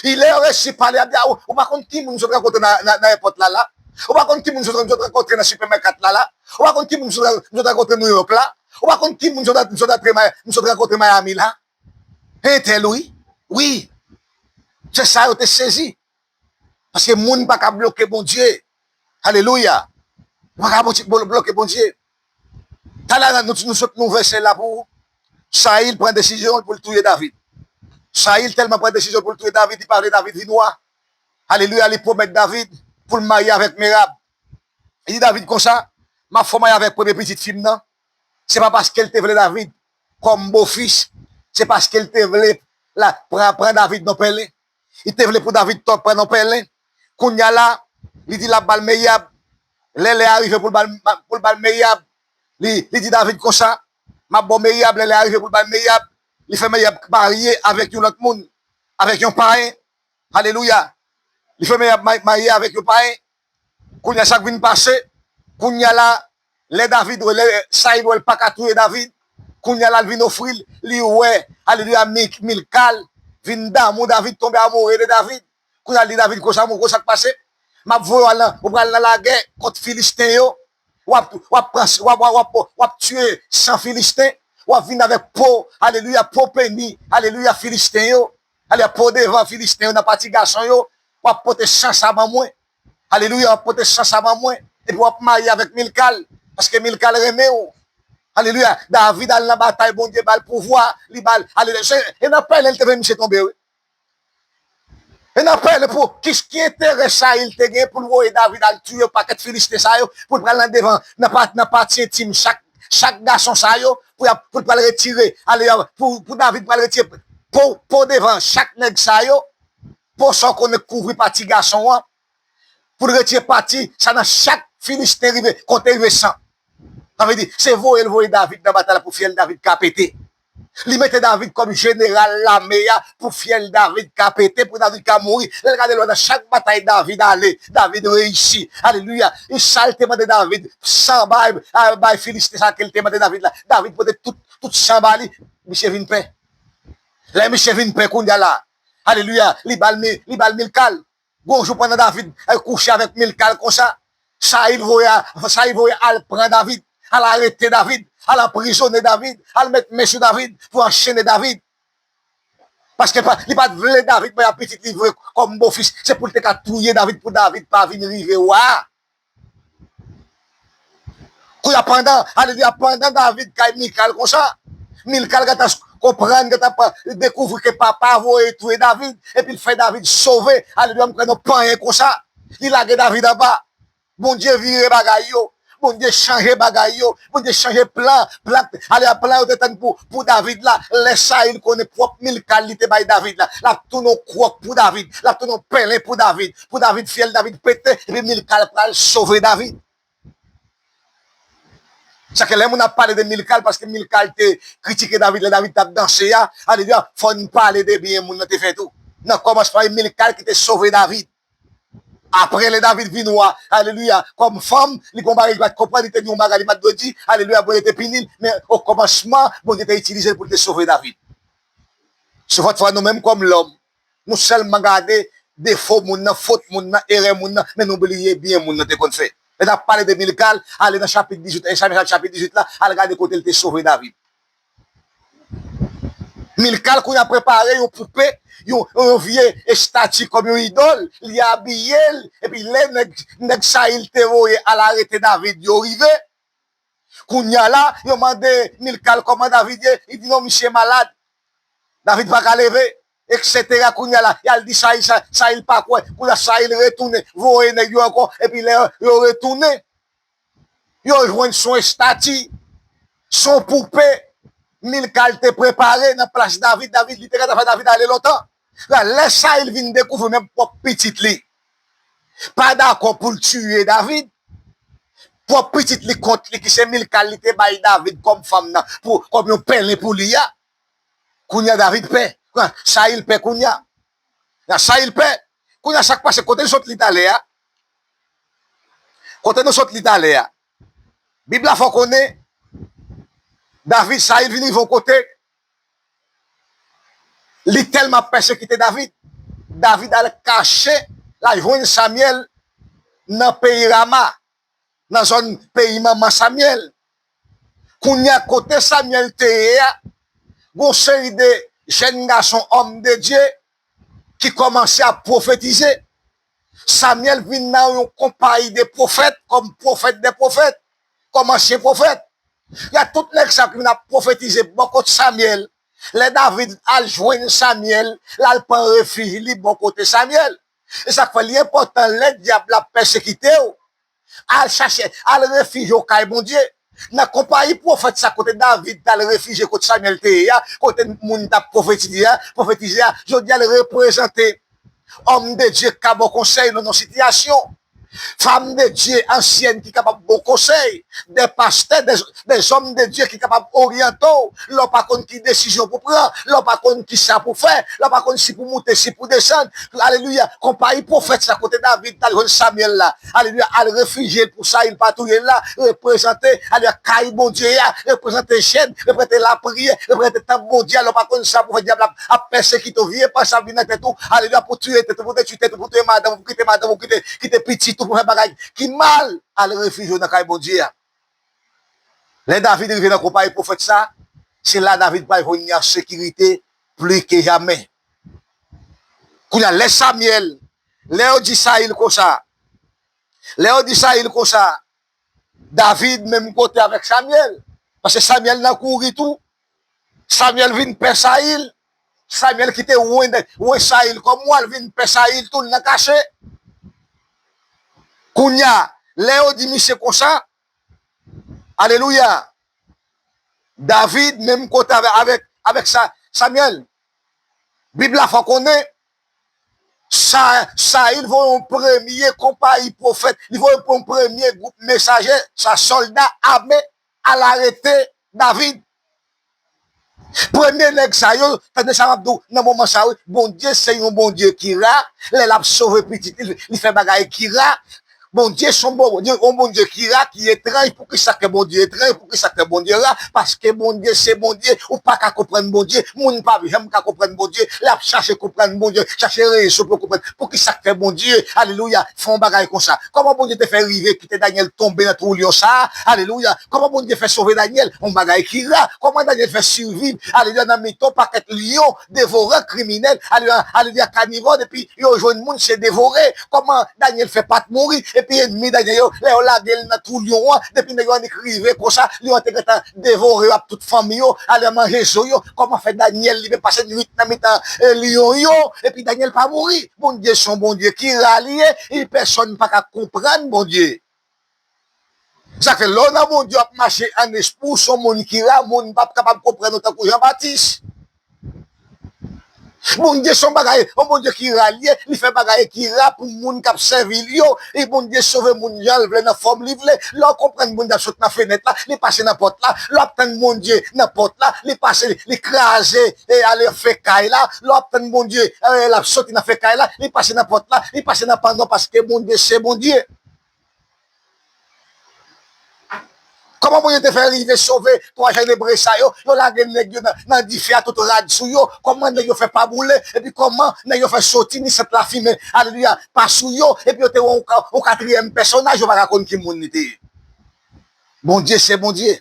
Lè yo resi pale, y ap di, a, ou, ou pa konn ki moun m sot rankontre nan, nan, nan èpòt la, la? Ou pa konn ki moun m sot, m sot rankontre nan sipèmèkat la, la? Ou pa konn ki moun m sot, m sot rankontre Nouyòk la? Ou pa konn ki moun m sot, m sot antre May-, m sot rankontre Miami la? Entèl, wi. Wi. Se sa yo te sezi. Paske moun pa ka bloke Bondye. Alelouya. Ou pa ka blo-, bloke Bondye. Talè a, nou, nou sot nou vèsè la pou Sayil pran desizyon l pou l touye David. Sayil tèlman pran desizyon pou l touye David, li pa vle David vin wa. Alelouya, li pwomèt David pou l marye avèk Merab. Li di David konsa, "M ap fè w marye avèk premye pitit fi m nan." Se pa paske l te vle David kòm bofis, se paske l te vle la, pran, pran David nan pèlen. Li te vle pou David to-, pran nan pèlen. Kounye a la, li di l ap ba l Meyab. Lè lè a rive pou l ba l, pou l ba l Meyab, li, li di David konsa, "M ap ba w Meyab." Lè lè a rive pou l ba l Meyab, li fè Meyab marye avèk yon lòt moun, avèk yon payen. Alelouya. Li fè Meyab ma-, marye avèk yon payen. Kounye a, sa k vin pase, kounye a la, lè David, lè Sayil wè l pa ka touye David, kounye a la, l vin ofri l, li wè, alelouya, Mik-, Milkal vin damou David, tonbe amoure de David. Kounye a, l di David konsa, "Mon, konsa k pase? M ap voye w al nan, ou pral nan lagè kont Filisten yo. W ap, w ap pran, w ap, w ap, w ap, w ap tiye san Filisten. W ap vin avèk po, alelouya, po peni, alelouya, Filisten yo. Alelouya, po devan Filisten yo nan pati gason yo. W ap pote san sa ban mwen." Alelouya, w ap pote san sa ban mwen. Epi w ap marye avèk Milkal. Paske Milkal renmen w. Alelouya. David al nan batay, Bondye ba l pouvwa. Li ba l. Alelouya. Se, e nan pèlen l te fè misye tonbe, wi. E nan pèlen pou, ki, ki enterè Sayil te gen pou l voye David al touye pakèt Filisten sa yo, pou l pral nan devan, nan pa-, nan pati entim chak, chak gason sa yo, pou y ap, pou l pral retire, alelouya, pou, pou David pral retire po, po devan chak nèg sa yo, po sa w konnen k kouvri pati gason an, pou l retire pati sa nan chak Filisten rive, konte rive san. Sa vle di, se voye l voye David nan batay la pou fyèl David ka pete. Li mete David kòm jeneral lame a pou fyèl David ka pete, pou David ka mouri. Lè l gade lwa nan chak batay David ale, David reyisi. Alelouya. E sa l te mande David, san bay, a, bay Filisten sa ke l te mande David la. David pote tout, tout san ba li. Misye vin pè. Lè misye vin pè kounye a la, alelouya, li ba l mi-, li ba l Milkal. Gon jou pandan David, eh, kouche avèk Milkal konsa, Sayil voye a, Sayil voye al pran David, al arete David, al anprizone David, al met men sou David pou anchene David. Paske pa, li pa t vle David bay pitit li vre kòm bofis. Se pou l te ka touye David, pou David pa vin rive wa. Kounye a pandan, alelouya, pandan David kay Mikal konsa, Mikal gentan konprann, gentan pa, dekouvri ke papa voye touye David, epi l fè David sove, alelouya, m kwè nan panyen konsa, li lage David anba. Bondye vire bagay yo, Bondye chanje bagay yo, Bondye chanje plan, plan, alelouya, plan yo te tann pou, pou David la, lè Sayil konnen pwòp Mikal li te bay David la, l ap tounen yon kwòk pou David, l ap tounen yon pèlen pou David, pou David fyèl David pete, epi Mikal pral sove David. Sa ke lè moun ap pale de Milkal, paske Milkal te kritike David lè David t ap danse a, alelouya, fò n pale de byen moun nan te fè tou. Nan kòmansman, e Milkal ki te sove David. Apre, lè David vin wa, alelouya, kòm fanm, li gon bagay li pa t konprann, li te di yon bagay li pa t dwe di, alelouya, Bondye te pini l, men okòmansman, Bondye te itilize l pou l te sove David. Souvantfwa, nou menm kòm lòm, nou sèlman gade defo moun nan, fot moun nan, erè moun nan, men nou bliye byen moun nan te konn fè. Lè n ap pale de Milkal, ale nan chapit dizuit, Samyèl chapit dizuit la, al gade kote l te sove David. Milkal kounye a prepare yon poupe, yon, yon vye estati kòm yon idòl, li abiye l, epi lè nèg, nèg Sayil te voye al arete David yo rive, kounye a la, yo mande Milkal kòman David ye, li di non, misye malad. David pa ka leve, etsetera. Kounye a la, y al di Sayil, Sa-, Sayil pa kwè. Kounye a Sayil retounen, voye nèg yo ankò, epi lè yo retounen, yo jwenn s on estati, s on poupe Milkal te prepare nan plas David. David, li te gentan fè David ale lontan. La, lè Sayil vin dekouvri menm pwòp pitit li pa dakò pou l tiye David, pwòp pitit li kont li, ki se Milkal li te bay David kòm fanm nan, pou, kòm yon pèlen pou li a. Kounye a David pè. Kounye a Sayil pè kounye a. Kounye a Sayil pè. Kounye a sa k pase, kote l sot li talè a? Kote nou sot li talè a? Bib la fè w konnen, David, Sayil vin rive yon kote, li tèlman pèsekite David, David al kache, l al jwenn Samyèl nan peyi Rama, nan zòn peyi manman Samyèl. Kounye a, kote Samyèl te ye a, gon seri de jèn gason, òm de Dye, ki kòmanse ap pwofetize. Samyèl vin nan yon konpayi de pwofèt, kòm pwofèt dè pwofèt, kòm ansyen pwofèt. Y a tout nèg sa ki vin ap pwofetize bò kot Samyèl. Lè David al jwenn Samyèl, l al pran refij li bò kote Samyèl. E sa k fè li enpòtan lè dyab la ap pèsekite w, Al chache, al refijye w kay Bondye. Nan konpayi pwofèt sa kote David t al refijye kot Samyèl te ye a, kote moun t ap pwofetize a, pwofetize a, jodi a l reprezante òm de Dye k ka ba w konsèy nan yon sitiyasyon. Fanm de Dye ansyèn ki kapab ba w konsèy, de pastè, de, de zòm de Dye ki kapab oryante w, lè w pa konn ki desizyon pou pran, lè w pa konn ki sa pou fè, lè w pa konn si pou moute, si pou desann. Alelouya. Konpayi pwofèt sa kote David t al jwenn Samyèl la. Alelouya. Al refijye l pou Sayil pa touye l la. Reprezante, alelouya, kay Bondye a. Reprezante jèn, reprezante lapriyè, reprezante tanp Bondye a. Lè w pa konn sa pou fè, dyab la ap pèsekite w. Vye panse ap vin nan tèt ou. Alelouya. Pou touye tèt ou, pou detwi tèt ou, pou touye madanm ou, pou kite madanm ou, kite, kite pitit ou, pou fè bagay ki mal. Al refijye w nan kay Bondye a. Lè David rive nan konpayi pwofèt sa, se la David pral jwenn yon sekirite pli ke jamè. Kounye a, lè Samyèl, lè yo di Sayil konsa, lè yo di Sayil konsa, David menm kote avèk Samyèl, paske Samyèl nan kouri tou, Samyèl vin pè Sayil, Samyèl ki te wen, wen Sayil kòm wa, l vin pè Sayil tou, l nan kache. Kounye a, lè yo di misye konsa, alelouya, David menm kote avè-, avèk, avèk sa, Samyèl. Bib la fè konnen, sa, Sayil voye yon premye konpayi pwofèt, li voye yon premye gwoup mesaje, sa sòlda ame, al arete David. Premye nèg sa yo, tande sa m ap di w nan moman sa, wi, Bondye se yon Bondye ki ra, lè l ap sove pitit li, li fè bagay ki ra. Bondye se yon Bon-, Bondye, yon Bondye ki ra, ki etranj. Poukisa k fè Bondye etranj? Poukisa k fè Bondye ra? Paske Bondye se Bondye. Ou pa ka konprann Bondye. Moun pa janm ka konprann Bondye. L ap chache konprann Bondye, chache rezon pou yo konprann. Poukisa k fè Bondye, alelouya, fè yon bagay konsa? Kòman Bondye te fè rive kite Danyèl tonbe nan twou lyon sa a? Alelouya. Kòman Bondye fè sove Danyèl? Yon bagay ki ra. Kòman Danyèl fè siviv, alelouya, nan mitan yon pakèt lyon, devoran, kriminèl, alelouya, alelouya, kanivò, epi yo jwenn moun, se devore. Kòman Danyèl fè pa t mouri? Epi ènmi Danyèl yo, lè yo lage l nan twou lyon an, depi nèg yo annik rive konsa, lyon an te gentan devore yo ak tout fanmi yo, al manje zo yo. Kòman fè Danyèl li menm pase nwit nan mitan, e, lyon yo, epi Danyèl pa mouri? Bondye se yon Bondye ki ra li ye, e pèsonn pa ka konprann Bondye. Sa k fè lè w nan Bondye w ap mache an espri, w se yon moun ki ra, moun p ap kapab konprann ou tankou Jan Batis. Bondye se yon bagay, yon Bondye ki ra li ye, li fè bagay ki ra pou moun k ap sèvi l yo. E Bondye sove moun jan l vle, nan fòm li vle. Lè w konprann Bondye ap sot nan fenèt la, li pase nan pòt la. Lè w ap tann Bondye nan pòt la, li pase, li kraze, e ale fè kay la. Lè w ap tann Bondye, e, l ap soti nan fè kay la, li pase nan pòt la, li pase nan panno, paske Bondye se Bondye. Kòman Bondye te fè rive sove twa jèn Ebre sa yo? Yo lage nèg yo nan, nan dife a, tout rad sou yo. Kòman nèg yo fè pa boule? Epi kòman nèg yo fè soti ni sant lafimen, alelouya, pa sou yo? Epi yo te wè yon ka-, yon katriyèm pèsonaj, yo pa ka konn ki moun li te ye. Bondye se Bondye.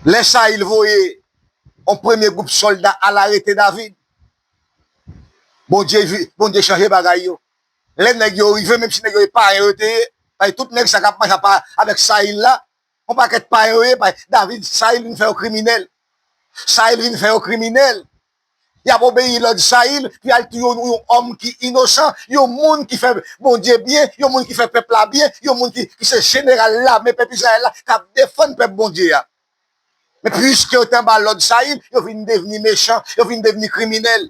Lè Sayil voye yon premye gwoup sòlda al arete David, Bondye vi-, Bondye chanje bagay yo. Lè nèg yo rive, menm si nèg yo e payen yo te ye, paske tout nèg sa k ap mache apa-, avèk Sayil la, yon pakèt payen yo ye, paske David, Sayil vin fè yo kriminèl. Sayil vin fè yo kriminèl. Y ap obeyi lòd Sayil, pou y al touye yon, yon òm ki inosan, yon moun ki fè Bondye byen, yon moun ki fè pèp la byen, yon moun ki, ki se jeneral lame pèp Izrayèl la, k ap defann pèp Bondye a. Men piske yo te anba lòd Sayil, yo vin devni mechan, yo vin devni kriminèl.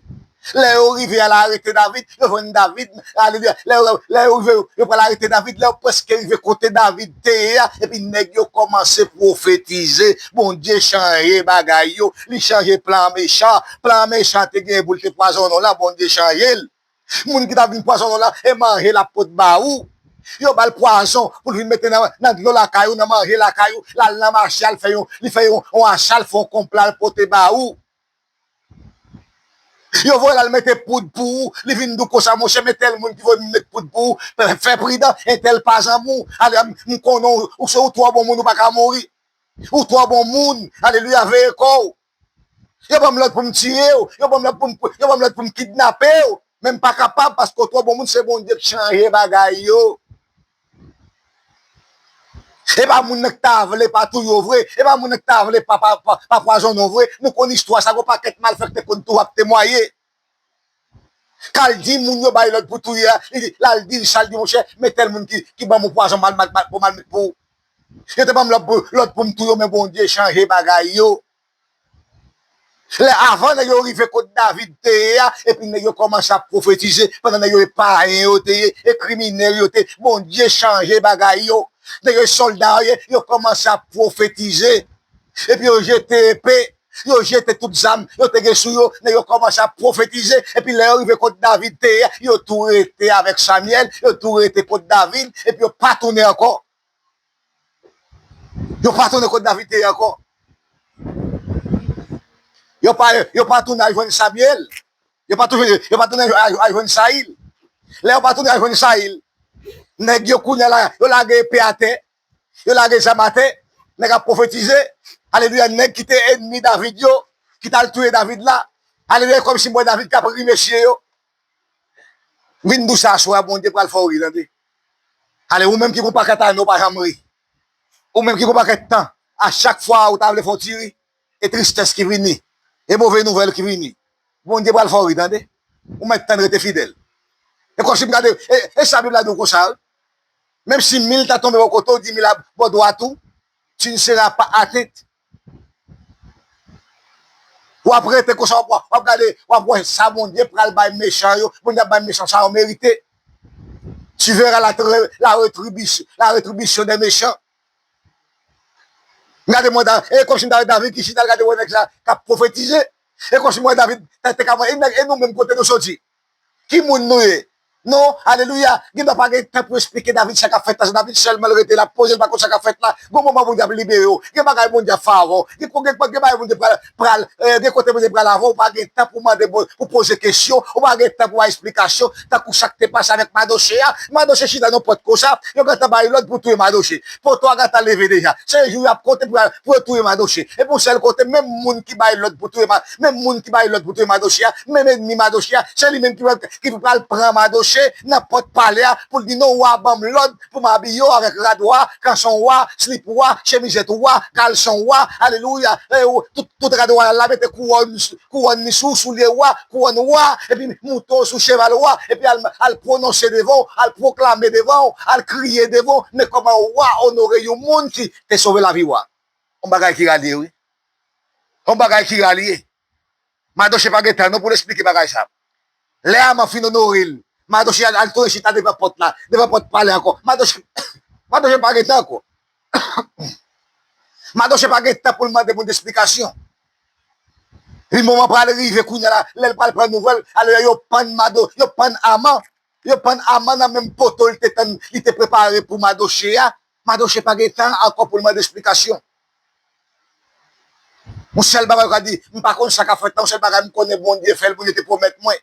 Lè yo rive al arete David, yo jwenn David, alelouya. Lè yo, lè yo rive, yo pral arete David, lè yo prèske rive kote David te ye a, epi nèg yo kòmanse pwofetize. Bondye chanje bagay yo, li chanje plan mechan. Plan mechan te genyen pou l te pwazonnen w lan, Bondye chanje l. Moun ki ta vin pwazonnen w lan, e manje l ap pot ba ou. Yo ba l pwazon pou l vin mete nan, nan dlo lakay ou, nan manje lakay ou, l al nan mache, al fè yon, li fè yon, yon acha, l fè yon konpla, l pote ba ou. Yo voye l al mete poud pou ou, li vin di w konsa, monchè, men tèl moun ki voye m met poud pou ou, fè, fè pridan, entèl pa zanmi w. Ale, m, m konnen w, ou se, ou twò bon moun, ou pa ka mouri. Ou twò bon moun, alelouya, veye kò w. Yo ban m lòd pou m tiye w, yo ban m lòd pou m, yo ban m lòd pou m kidnape w, men m pa kapab paske w twò bon moun, se Bondye k chanje bagay yo. E pa moun nan k ta vle pa touye w vre, e pa moun nan k ta vle pa, pa, pa, pa pwazonnen w vre. Nou konn istwa sa, gon pakèt malfèktè konn tou ap temwaye. K al di moun yo bay lòd pou touye a, li di, l al di l sa, l di, monchè, men tèl moun ki, ki ban m yon pwazon m al, m al, m al, m al met pou ou. Yo te ban m lòd pou, lòd pou m touye w, men Bondye chanje bagay yo. Lè avan nèg yo rive kot David te ye a, epi nèg yo kòmanse ap pwofetize, pandan nèg yo e payen yo te ye, e kriminèl yo te, Bondye chanje bagay yo. Nèg yo e sòlda yo ye, yo kòmanse ap pwofetize. Epi yo jete epe, yo jete tout zam yo te gen sou yo, nèg yo kòmanse ap pwofetize. Epi lè yo rive kot David te ye a, yo tou rete avèk Samyèl, yo tou rete kot David, epi yo pa tounen ankò. Yo pa tounen kot David te ye ankò. Yo pa, yo pa tounen al jwenn Samyèl. Yo pa tounen, yo pa tounen al, al jwenn Sayil. Lè yo pa tounen al jwenn Sayil, nèg yo kounye a la, yo lage epe atè, yo lage zam atè, nèg ap pwofetize. Alelouya, nèg ki te ènmi David yo, ki t al touye David la. Alelouya, kòmsi m wè David k ap rimèsye yo. Vin dous aswè a, Bondye pral fè w ri, tande. Ale, ou menm ki gon pakèt ane, ou pa janm ri. Ou menm ki gon pakèt tan, a chak fwa ou ta vle fè yon ti ri, e tristès ki vini, e move nouvèl ki vini. Bondye pral fè w ri, tande. Ou mèt tann, rete fidèl. E kòmsi m gade, e, e sa Bib la di w konsa, wi. Menm si mil ta tonbe bò kote w, di mil a bò dwat ou, tu ne seras pas atteint. W ap rete konsa, w ap, w ap gade, w ap wè sa Bondye pral bay mechan yo. Bondye ap bay mechan sa yo merite. Tu verras la, trè- la rétribution, la rétribution des méchants. Gade mwen, Da- e kòmsi m ta wè David ki chita, l gade wè nèg sa k ap pwofetize. E kòmsi m wè David, te, te ka, e, nèg- e nou menm kote nou soti? Ki moun nou ye? Non, alelouya. Gen dwa pa gen tan pou esplike David sa k ap fèt la. Se David sèlman l rete la, poze l, pa konn sa k ap fèt la. Gon moman Bondye ap libere w. Gen bagay Bondye ap fè avè w. Gen, gen, gen bagay Bondye pral, pral, eh, gen kote Bondye pral avè w. Ou pa gen tan pou mande Bon- pou poze kesyon. Ou pa gen tan pou bay esplikasyon. Tankou sa k te pase avèk Madoche a. Madoche chita nan pòt konsa. Yo gentan bay lòd pou touye Madoche. Poto a gentan leve deja. Se jou y ap konte pou, pou yo touye Madoche. Epi yon sèl kote, menm moun ki bay lòd pou touye Ma- menm moun ki bay lòd pou touye Madoche a, menm ènmi Madoche a, se li menm ki, ki pral pran Madoche nan pòt palè a pou l di, non, wa ban m lòd pou m abiye w avèk rad wa, kanson wa, slip wa, chemizèt wa, kalson wa, alelouya, e, ou, tout, tout rad wa la, mete kouwòn, kouwòn li sou, soulye wa, kouwòn wa, epi moute w sou cheval wa, epi al, al pwononse devan w, al pwoklame devan w, al kriye devan w, men kòman wa onore yon moun ki te sove lavi wa. Yon bagay ki ralye, wi. Yon bagay ki ralye. Madoche pa gen tan non pou l esplike bagay sa. Lè Aman fin onore l, Madoche al, al tounen chita devan pòt la, devan pòt palè ankò. Madoche, Madoche pa gen tan ankò. Madoche pa gen tan pou l mande moun esplikasyon. Epi moman pral rive kounye a la, lè l pral pran nouvèl, alò yo pann Mado, yo pann Aman, yo pann Aman nan menm poto li te tann, li te prepare pou Madoche a. Madoche pa gen tan ankò pou l mande esplikasyon. Yon sèl bagay ou ka di, m pa konn sa k ap fèt la, yon sèl bagay m konnen Bondye fè l, Bondye te pwomèt mwen.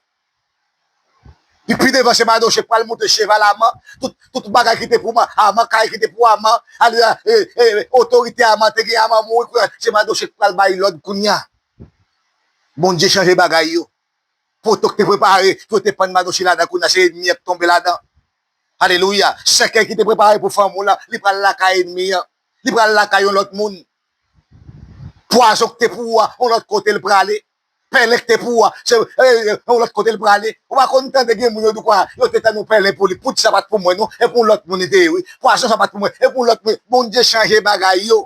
Epi pi devan se Madoche k pral moute cheval Aman, tout, tout bagay ki te pou Ma- Aman, kay ki te pou Aman, ale, e, e, otorite Aman te gen, Aman mouri, kounye a, se Madoche k pral bay lòd kounye a. Bondye chanje bagay yo. Poto k te prepare pou yo te pann Madoche ladan, kounye a se ènmi an k tonbe ladan. Alelouya. Sèkèy ki te prepare pou fanm ou la, li pral lakay ènmi an. Li pral lakay yon lòt moun. Pwazon k te pou ou a, yon lòt kote l prale. Pèlen k te pou ou a, se, e, e, yon lòt kote l prale. Ou pa konn tande gen moun yo di kwa, yo te tann yon pèlen pou li. Poud sa pa t pou mwen non, e pou yon lòt moun li te ye, wi. Pwazon sa pa t pou mwen, e pou yon lòt moun. Bondye chanje bagay yo.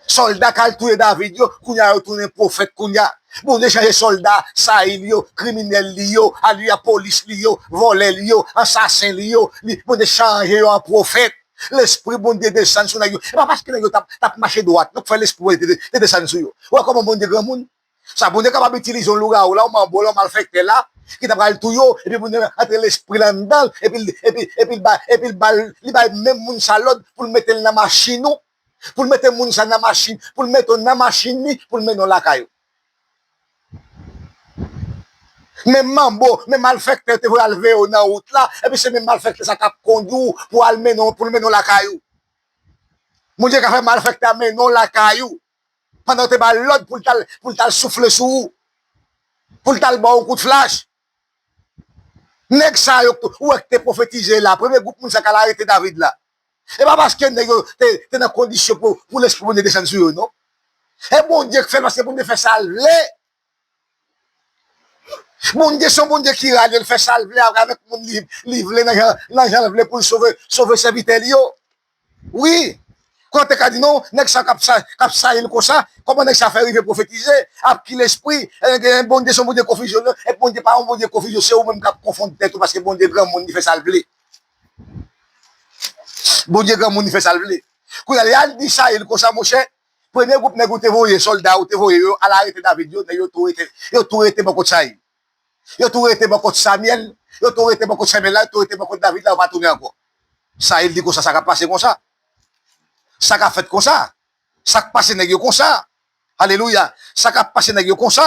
Sòlda k al touye David yo, kounye a yo tounen pwofèt kounye a. Bondye chanje sòlda Sayil yo, kriminèl li yo, alelouya, polis li yo, vòlè li yo, ansasen li yo. Li, Bondye chanje yo an pwofèt. Lespri Bondye desann sou nèg yo. E pa paske nèg yo t ap, t ap mache dwat, non, k fè Lespri Bondye te, te desann sou yo. Ou wè kòman Bondye granmoun? Sa Bondye kapab itilize yon lougawou la, yon manbo la, yon malfektè la, ki ta pral touye w, epi Bondye antre lespri l anndan l, epi l, epi, epi l ba, epi l ba l, li bay menm moun sa lòd pou l mete l nan machin ou, pou l mete moun sa nan machin, pou l mete w nan machin li, pou l mennen w lakay ou. Menm manbo, menm malfektè te voye al veye w nan wout la, epi se menm malfektè sa k ap kondui w pou al mennen w, pou l mennen w lakay ou. Bondye ka fè malfektè a mennen w lakay ou. Pandan w te ba l lòd pou l t al, pou l t al soufle sou ou, pou l t al ba w yon kout flach. Nèg sa yo, ou wè k te pwofetize la, premye gwoup moun sa k al arete David la. E pa paske nèg yo te, te nan kondisyon pou, pou Lespri Bondye desann sou yo, non. E Bondye k fè l, paske Bondye fè sa l vle. Bondye se yon Bondye ki rale, l fè sa l vle avèk moun li, li vle nan jan, nan jan l vle pou l sove, sove sèvitè li yo. Wi. Kote ka di non, nèg sa k ap sa, k ap sayil konsa, kòman nèg sa fè rive pwofetize, ap ki lespri, e, e, Bondye se yon Bondye konfizyon, non, e Bondye pa yon Bondye konfizyon, se ou menm k ap konfonn tèt ou paske Bondye granmoun, li fè sa l vle. Bondye granmoun, li fè sa l vle. Kounye a, li al di Sayil konsa, monchè, premye gwoup nèg ou te voye, sòlda ou te voye yo, al arete David yo, nèg yo tou rete, yo tou rete bò kot Sayil. Yo tou rete bò kot Samyèl, yo tou rete bò kot Samyèl la, yo tou rete bò kot David la, yo pa tounen ankò. Sayil di konsa, sa k ap pase konsa? Sa k ap fèt konsa? Sa k pase nèg yo konsa? Alelouya! Sa k ap pase nèg yo konsa?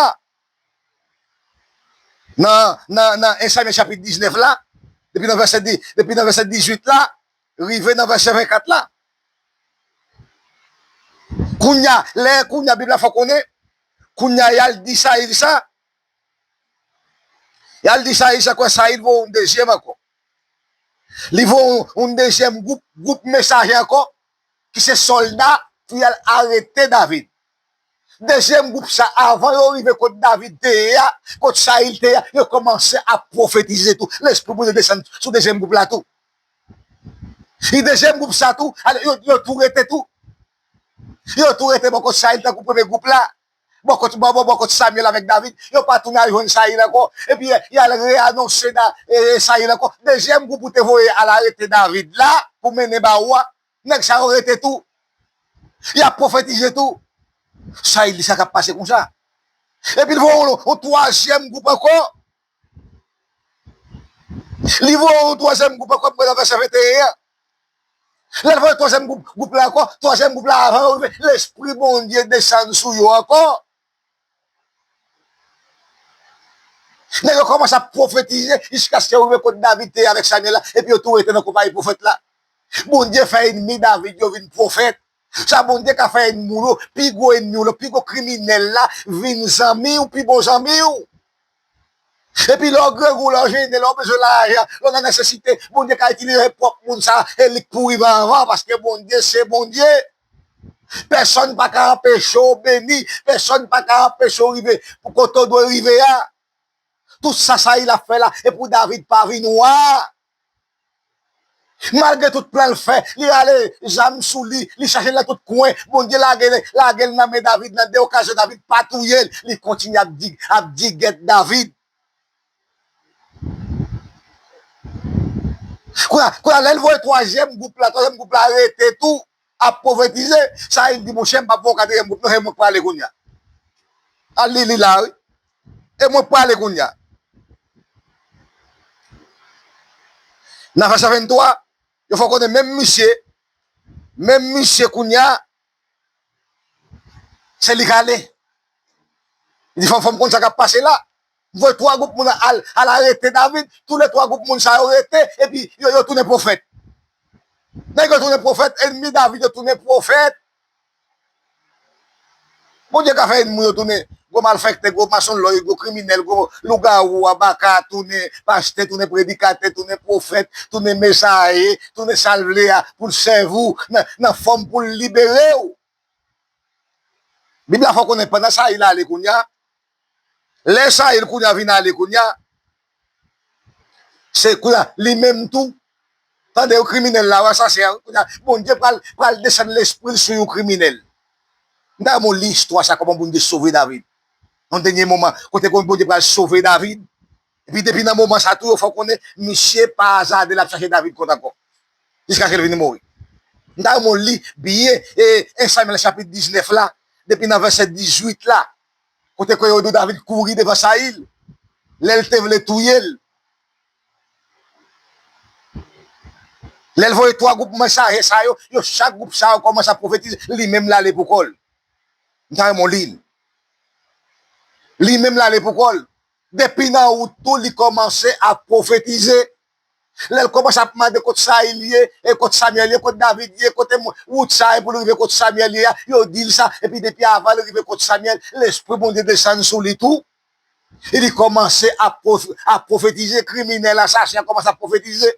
Nan, nan, nan en Samyèl chapit diznèf la, depi nan vèsè di, depi nan vèsè dizuit la, rive nan vèsè vennkat la. Kounye a, lè kounye a, Bib la fè konnen, kounye a, y al di Sayil sa, y al di Sayil sa, kwè Sayil voye yon dezyèm ankò. Li voye yon, yon dezyèm gwoup, gwoup mesaje ankò, ki se sòlda, pou y al arete David. Dezyèm gwoup sa, avan yo rive kot David te ye a, kot Sayil te ye a, yo kòmanse ap pwofetize tou. Lespri Bondye desann sou dezyèm gwoup la tou. E dezyèm gwoup sa tou, ale, yo, yo tou rete tou. Yo tou rete bò kot Sayil tankou premye gwoup la. Bò kot, bò, bò, bò kot Samyèl avèk David, yo pa tounen al jwenn Sayil ankò. Epi, y al reyanonse Da-, e, e, Sayil ankò. Dezyèm gwoup ou te voye al arete David la, pou mennen ba ou a, nèg sa yo rete tou. Y ap pwofetize tou. Sayil di sa k ap pase konsa. Epi l voye yon, yon twazyèm gwoup ankò. Li voye yon twazyèm gwoup ankò, m wè nan vèsè venteyen an. Lè l voye twazyèm gwoup, gwoup la ankò, twazyèm gwoup la avan yo rive, Lespri Bondye desann sou yo ankò. Nèg yo kòmanse ap pwofetize jiskaske yo rive kot David te ye avèk Samyèl la, epi yo tou rete nan konpayi pwofèt la. Bondye fè ènmi David yo vin pwofèt. Sa Bondye ka fè ènmi w yo, pi gwo ènmi w yo, pi gwo kriminèl la, vin zanmi w, pi bon zanmi w. Epi lè w grangou, lè w jennen, lè w bezwen lajan, lè w nan nesesite, Bondye ka itilize pwòp moun sa, e li k pou rive anvan, paske Bondye se Bondye. Pèsonn pa ka anpeche w beni, pèsonn pa ka anpeche w rive pou kote w dwe rive a. Tout sa Sayil ap fè la, e pou David pa vin wa. Malgre tout plan l fè, li rale zam sou li, li chache l nan tout kwen, Bondye lage, lage l nan men David, nan de okazyon David pa touye l, li kontinye ap di, ap digèt David. Kounye a, kounye a, lè l voye twazyèm gwoup la, twazyèm gwoup la rete tou, ap pwofetize, Sayil di, monchè, m p ap voye yon katriyèm gwoup, non, e mwen k prale kounye a. Al li, li la, wi. E mwen k prale kounye a. Nan vèsè venntwa, yo fè konnen menm misye, menm misye kounye a, se li k ale. Li di, fò, fò m konn sa k ap pase la. M voye twa gwoup moun al, al arete David, tou le twa gwoup moun sa yo rete, epi yo, yo tounen pwofèt. Nèg yo tounen pwofèt, ènmi David yo tounen pwofèt. Bondye ka fè ènmi w yo tounen gwo malfektè, gwo masonlòy, gwo kriminèl, gwo lougawou, abaka, tounen pastè, tounen predikatè, tounen pwofèt, tounen mesaje, tounen sa l vle a pou l sèvi w nan, nan fòm pou l libere w. Bib la fè w konnen pandan Sayil ale kounye a, lè Sayil kounye a vin ale kounye a, se kounye a, li menm tou, tande yo kriminèl la, yo asasen an, kounye a, Bondye pral, pral desann lespri l sou yon kriminèl. M ta renmen w li istwa sa, kòman Bondye sove David. Nan dènye moman, kote Bondye pral sove David, epi depi nan moman sa tou, yo fè w konnen, misye pa azade l ap chache David kont ankò. Jiskaske l vin mouri. M ta renmen w li byen, e, en Samyèl chapit diznèf la, depi nan vèsè dizuit la, kote ke yo di w David kouri devan Sayil, lè l te vle touye l. Lè l voye twa gwoup mesaje sa yo, yo chak gwoup sa yo kòmanse ap pwofetize, li menm l ale pou kò l. M ta renmen w li l. Li menm l ale pou kò l. Depi nan wout tou, li kòmanse ap pwofetize. Lè l kòmanse ap mande kot Sayil ye, e kot Samyèl ye, kot David ye, kote mwen, wout sa ye pou l rive kot Samyèl ye a, yo di l sa, epi depi avan l rive kot Samyèl, Lespri Bondye desann sou li tou. E li kòmanse ap pwof-, ap pwofetize, kriminèl, asasen an kòmanse ap pwofetize.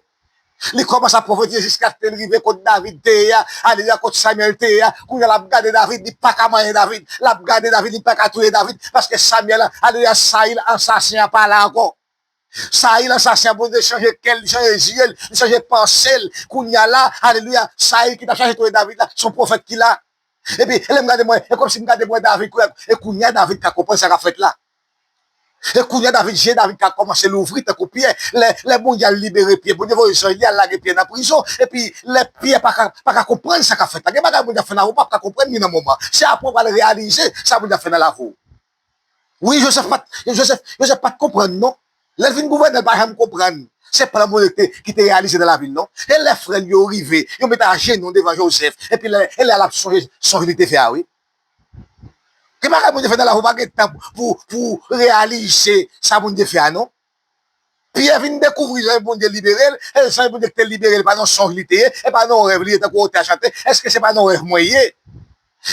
Li kòmanse ap pwofetize jiskaske l rive kot David te ye a, alelouya, kot Samyèl te ye a. Kounye a, l ap gade David, li pa ka manyen David. L ap gade David, li pa ka touye David. Paske Samyèl, alelouya, Sayil, ansasen an pa la ankò. Sayil, ansasen an, Bondye chanje kè l, li chanje zye l, li chanje panse l. Kounye a la, alelouya, Sayil ki t ap chache touye David la, se yon pwofèt ki la. Epi, lè m gade mwen, e kòmsi m gade mwen David, kounye a, e kounye a David ka konprann sa k ap fèt la. E kounye a David, je David ka kòmanse louvri tankou Pyè. Lè, lè Bondye al libere Pyè, Bondye voye zanj li al lage Pyè nan prizon. Epi, lè Pyè pa ka, pa ka konprann sa k ap fèt la. Gen bagay Bondye ap fè nan lavi w, ou p ap ka konprann li nan moman. Se apre w pral reyalize sa Bondye ap fè nan lavi w. Wi, Joseph pa t, Joseph, Joseph pa t konprann, non. Lè l vin gouvènè, l pa janm konprann. Se plan Bondye ki te, ki te reyalize nan lavi l, non. E lè frè l yo rive, yo mete ajenou devan Joseph, epi lè, e lè l ap sonje sonj li te fè a, wi. Ki bagay Bondye fè nan lavi w, pa gen tan pou, pou reyalize sa Bondye fè a, non. Pyè vin dekouvri jan Bondye libere l, e jan Bondye ki te libere l, pa nan sonj li te ye, e pa nan rèv li ye, tankou otè a chante, èske se pa nan rèv mwen ye?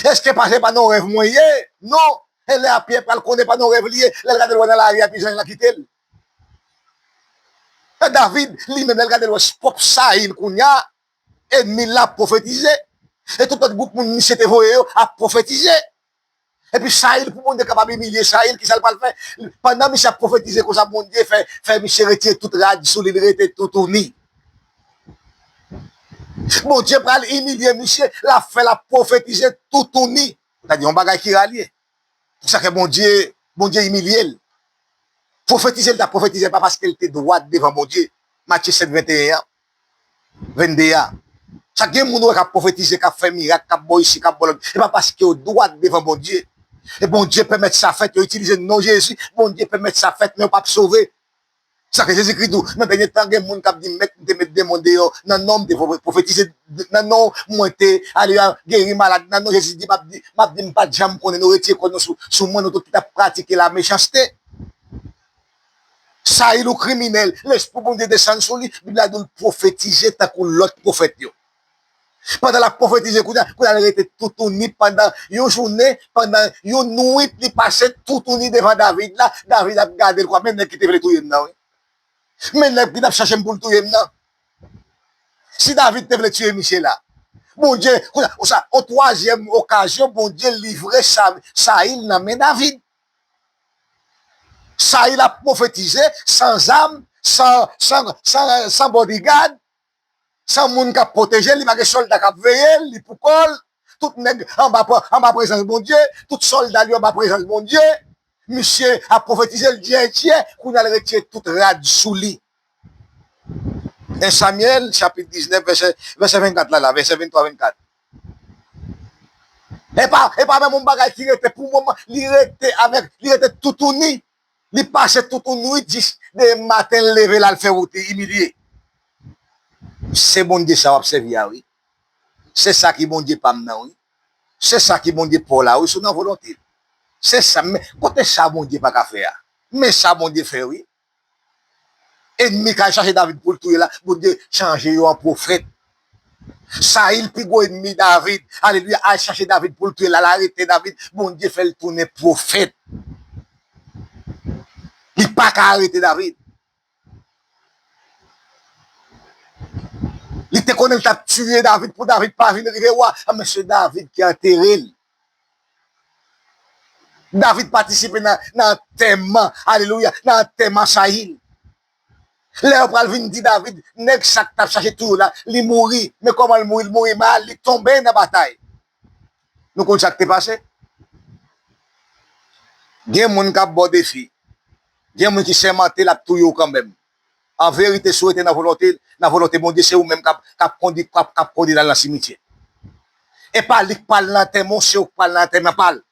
Èske pa, se pa nan rèv mwen ye? Non. E lè a Pyè pral konnen pa nan rèv li ye, lè l gade l wè nan lari a, epi zanj la kite l. E David, li menm, lè l gade l wè pwòp Sayil kounye a, enmi l la ap pwofetize. E tout lòt gwoup moun misye te voye yo ap pwofetize. Epi Sayil, pou Bondye kapab imilye Sayil, kisa l pral fè? Pandan misye ap pwofetize konsa, Bondye fè, fè misye retire tout rad sou li, li rete toutouni. Bondye pral imilye misye, l ap fè l ap pwofetize toutouni. Ou ta di yon bagay ki ra l ye. Pou sa ke Bondye, Bondye imilye l. Pwofetize l t ap pwofetize pa paske l te dwat devan Bondye. Matye sèt venteyen an, vennde a. Sa gen moun ou wè k ap pwofetize, k ap fè mirak, k ap bò isi, k ap bò lòt. E pa paske yo dwat devan Bondye. E Bondye pèmèt sa fèt, yo itilize non Jezi, Bondye pèmèt sa fèt, men yo p ap sove. Sa ke Jezikri di w, nan dènye tan, gen moun k ap di, "Mèt, m te met demon deyò nan non w, m te pwo-, pwofetize nan non w, mwen te ale a geri malad nan non w." Jezi di, "M ap di, m ap di, m pa t janm konnen nou, retire kò nou sou, sou mwen, nou tout ki t ap pratike lamechaste." Sayil ou kriminèl, lespri Bondye desann sou li, Bib la di w l pwofetize tankou lòt pwofèt yo. Pandan l ap pwofetize, kounye a, kounye a l rete toutouni pandan yon jounen, pandan yon nwit, li pase toutouni devan David la, David ap gade l kwa, men nèg ki te vle touye m nan, wi. Men nèg ki t ap chache m pou l touye m nan. Si David te vle tiye misye la, Bondye, kounye a, sa, yon twazyèm okazyon, Bondye livre Sa-, Sayil nan men David. Sayil ap pwofetize, san zam, san, san, san, san bodyguard, san moun k ap pwoteje l, li pa gen sòlda k ap veye l, li poukò l. Tout nèg anba, anba prezans Bondye, tout sòlda li yo anba prezans Bondye. Misye ap pwofetize l dyè dyè, kounye a l retire tout rad sou li. En Samyèl, chapit diznèf, vèsè, vèsè vennkat la, la, vèsè venntwa, vennkat. E pa, e pa menm yon bagay ki rete pou moman, li rete avèk, li rete toutouni. Li pase tout yon nwit jis demen maten l leve l al fè wout li, imilye. Se Bondye sa w ap sèvi a, wi. Se sa ki Bondye pa m nan, wi. Se sa ki Bondye pa w la, wi, si w nan volonte l. Se sa, men, kote sa Bondye pa ka fè a? Men sa Bondye fè, wi. Enmi k al chache David pou l touye la, Bondye chanje yo an pwofèt. Sayil, pi gwo enmi David, alelouya, al chache David pou l touye l, al arete David, Bondye fè l tounen pwofèt. Li pa ka arete David. Li te konnen l t ap tiye David pou David pa vin rive wa, men se David ki antere l. David patisipe nan, nan antèman, alelouya, nan antèman Sayil. Lè yo pral vin di David, nèg sa k t ap chache touye w la, li mouri. Men kòman l mouri? L mouri mal, li tonbe nan batay. Nou konn sa k te pase? Gen moun k ap ba w defi. Gen moun ki sèmante l ap touye w kanmenm. An verite, si w rete nan volonte, nan volonte Bondye, se ou menm k ap, k ap kondi, k ap, k ap kondi l al nan simityè. E pa li k pral nan antèman w, se ou k pral nan antèman pa l.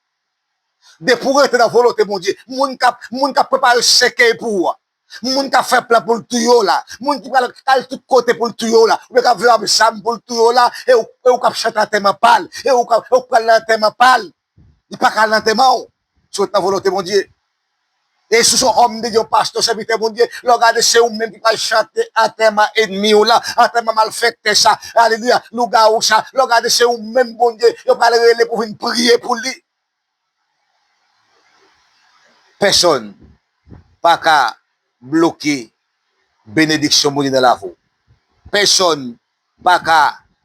Depi w rete nan volonte Bondye, moun k ap, moun k ap prepare sèkèy pou ou a, moun k ap fè plan pou l touye w la, moun ki pral al tout kote pou l touye w la, oubyen k ap veye ap zam pou l touye w la, e ou, e ou k ap chante antèman pa l, e ou k ap, e ou k pral nan antèman pa l. Li pa ka al nan antèman w, si w ret nan volonte Bondye. E si w se yon òm de Dye, yon pastè, sèvitè Bondye, lè w gade se ou menm ki pral chante antèman enmi w la, antèman malfektè sa, alelouya, lougawou sa, lè w gade se ou menm Bondye, yo pral rele pou vin priye pou li. Pèsonn pa ka bloke benediksyon Bondye nan lavi w. Pèsonn pa ka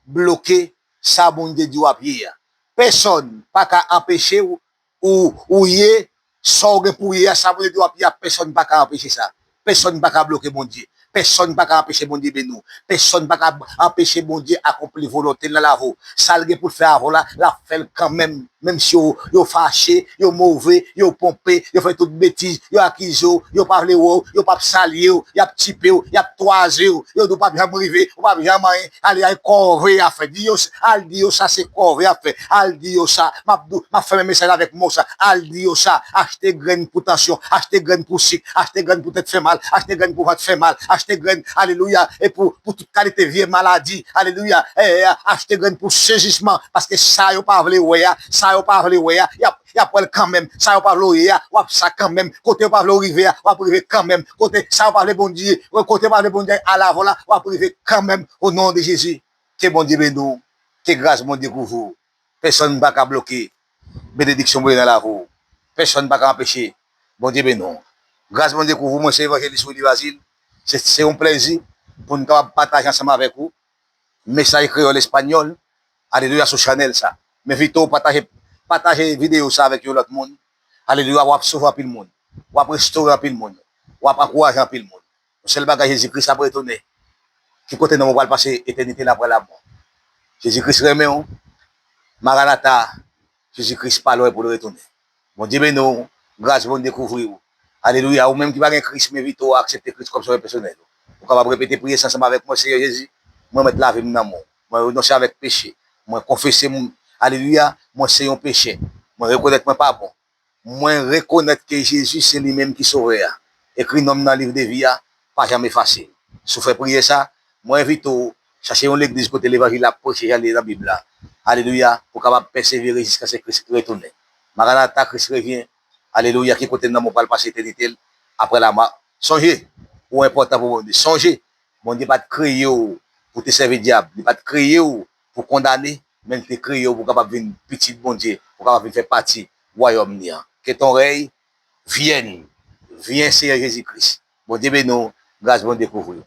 bloke sa Bondye di w ap ye a. Pèsonn pa ka anpeche w, ou, ou ye sa w gen pou w ye a, sa Bondye di w ap ye a, pèsonn pa ka anpeche sa. Pèsonn pa ka bloke Bondye. Pèsonn pa ka anpeche Bondye beni w. Pèsonn pa ka anpeche Bondye akonpli volonte l nan lavi w. Sa l gen pou l fè avè w la, l ap fè l kanmenm. Menm si yo, yo fache, yo move, yo ponpe, yo fè tout betiz, yo akize w, yo pa vle wè w, yo p ap salye w, y ap tipe w, y ap twaze w, yo di w p ap janm rive, ou p ap janm anyen, ale al kòve y ap fè. Di yo, al di yo sa se kòve y ap fè. Al di yo sa, m ap, m ap fèmen mesaj avèk mo sa. Al di yo sa, achte grenn pou tansyon, achte grenn pou sik, achte grenn pou tèt fè mal, achte grenn pou vant fè mal, achte grenn, alelouya, e pou, pou tout kalite vye maladi, alelouya, e, e, achte grenn pou sezisman, paske sa yo pa vle wè a, sa yo pa vle wè a, y ap, y ap wè l kanmenm, sa yo pa vle w ye a, w ap sa kanmenm, kote yo pa vle w rive a, w ap rive kanmenm, kote sa yo pa vle Bondye, kote yo pa vle Bondye al avè w la, w ap rive kanmenm, o non de Jezi. Ke Bondye beni w, ke gras Bondye kouvri w. Pèsonn pa ka bloke benediksyon Bondye nan lavi w. Pèsonn pa ka anpeche Bondye beni w. Gras Bondye kouvri w, mwen se evanjelis Willy Bazile. Se, se yon plèzi pou n kapab pataje ansanm avèk ou mesaj kreyòl espanyòl, alelouya, sou chanèl sa. M envite w pataje, pataje videyo sa avèk yon lòt moun. Alelouya, w ap sove anpil moun. W ap restore anpil moun. W ap ankouraje anpil moun. Yon sèl bagay, Jezi Kris ap retounen. Ki kote nanm ou pral pase etènite l apre lamò? Jezi Kris renmen w. Maranata, Jezi Kris pa lwen pou l retounen. Bondye beni w, gras Bondye kouvri w. Alelouya, ou menm ki pa gen Kris, m envite w a aksepte Kris kòm sovè pèsonèl ou. Ou kapab repete priyè sa ansanm avèk mwen, Seyè Jezi, mwen mèt lavi m nan men w. Mwen renonse avèk peche. Mwen konfese m, alelouya, mwen se yon pechè. Mwen rekonèt mwen pa bon. Mwen rekonèt ke Jezi se li menm ki Sovè a. Ekri non m nan liv de vi a, pa janm efase l. Si w fè priyè sa, mwen envite w chache yon legliz kote levanjil la ap preche jan li ye nan Bib la. Alelouya, pou w kapab pèsevere jiskaske Kris retounen. Maranata, Kris revyen. Alelouya, ki kote nanm ou pral pase etènite l apre lamò? Sonje, ou enpòtan pou Bondye. Sonje, Bondye pa t kreye w pou te sèvi dyab. Li pa t kreye w pou kondane, men l te kreye w pou w kapab vin pitit Bondye, pou w kapab vin fè pati wayòm li an. Que ton règne vienne. Vyen, Seyè Jezi Kris. Bondye beni w, gras Bondye kouvri w.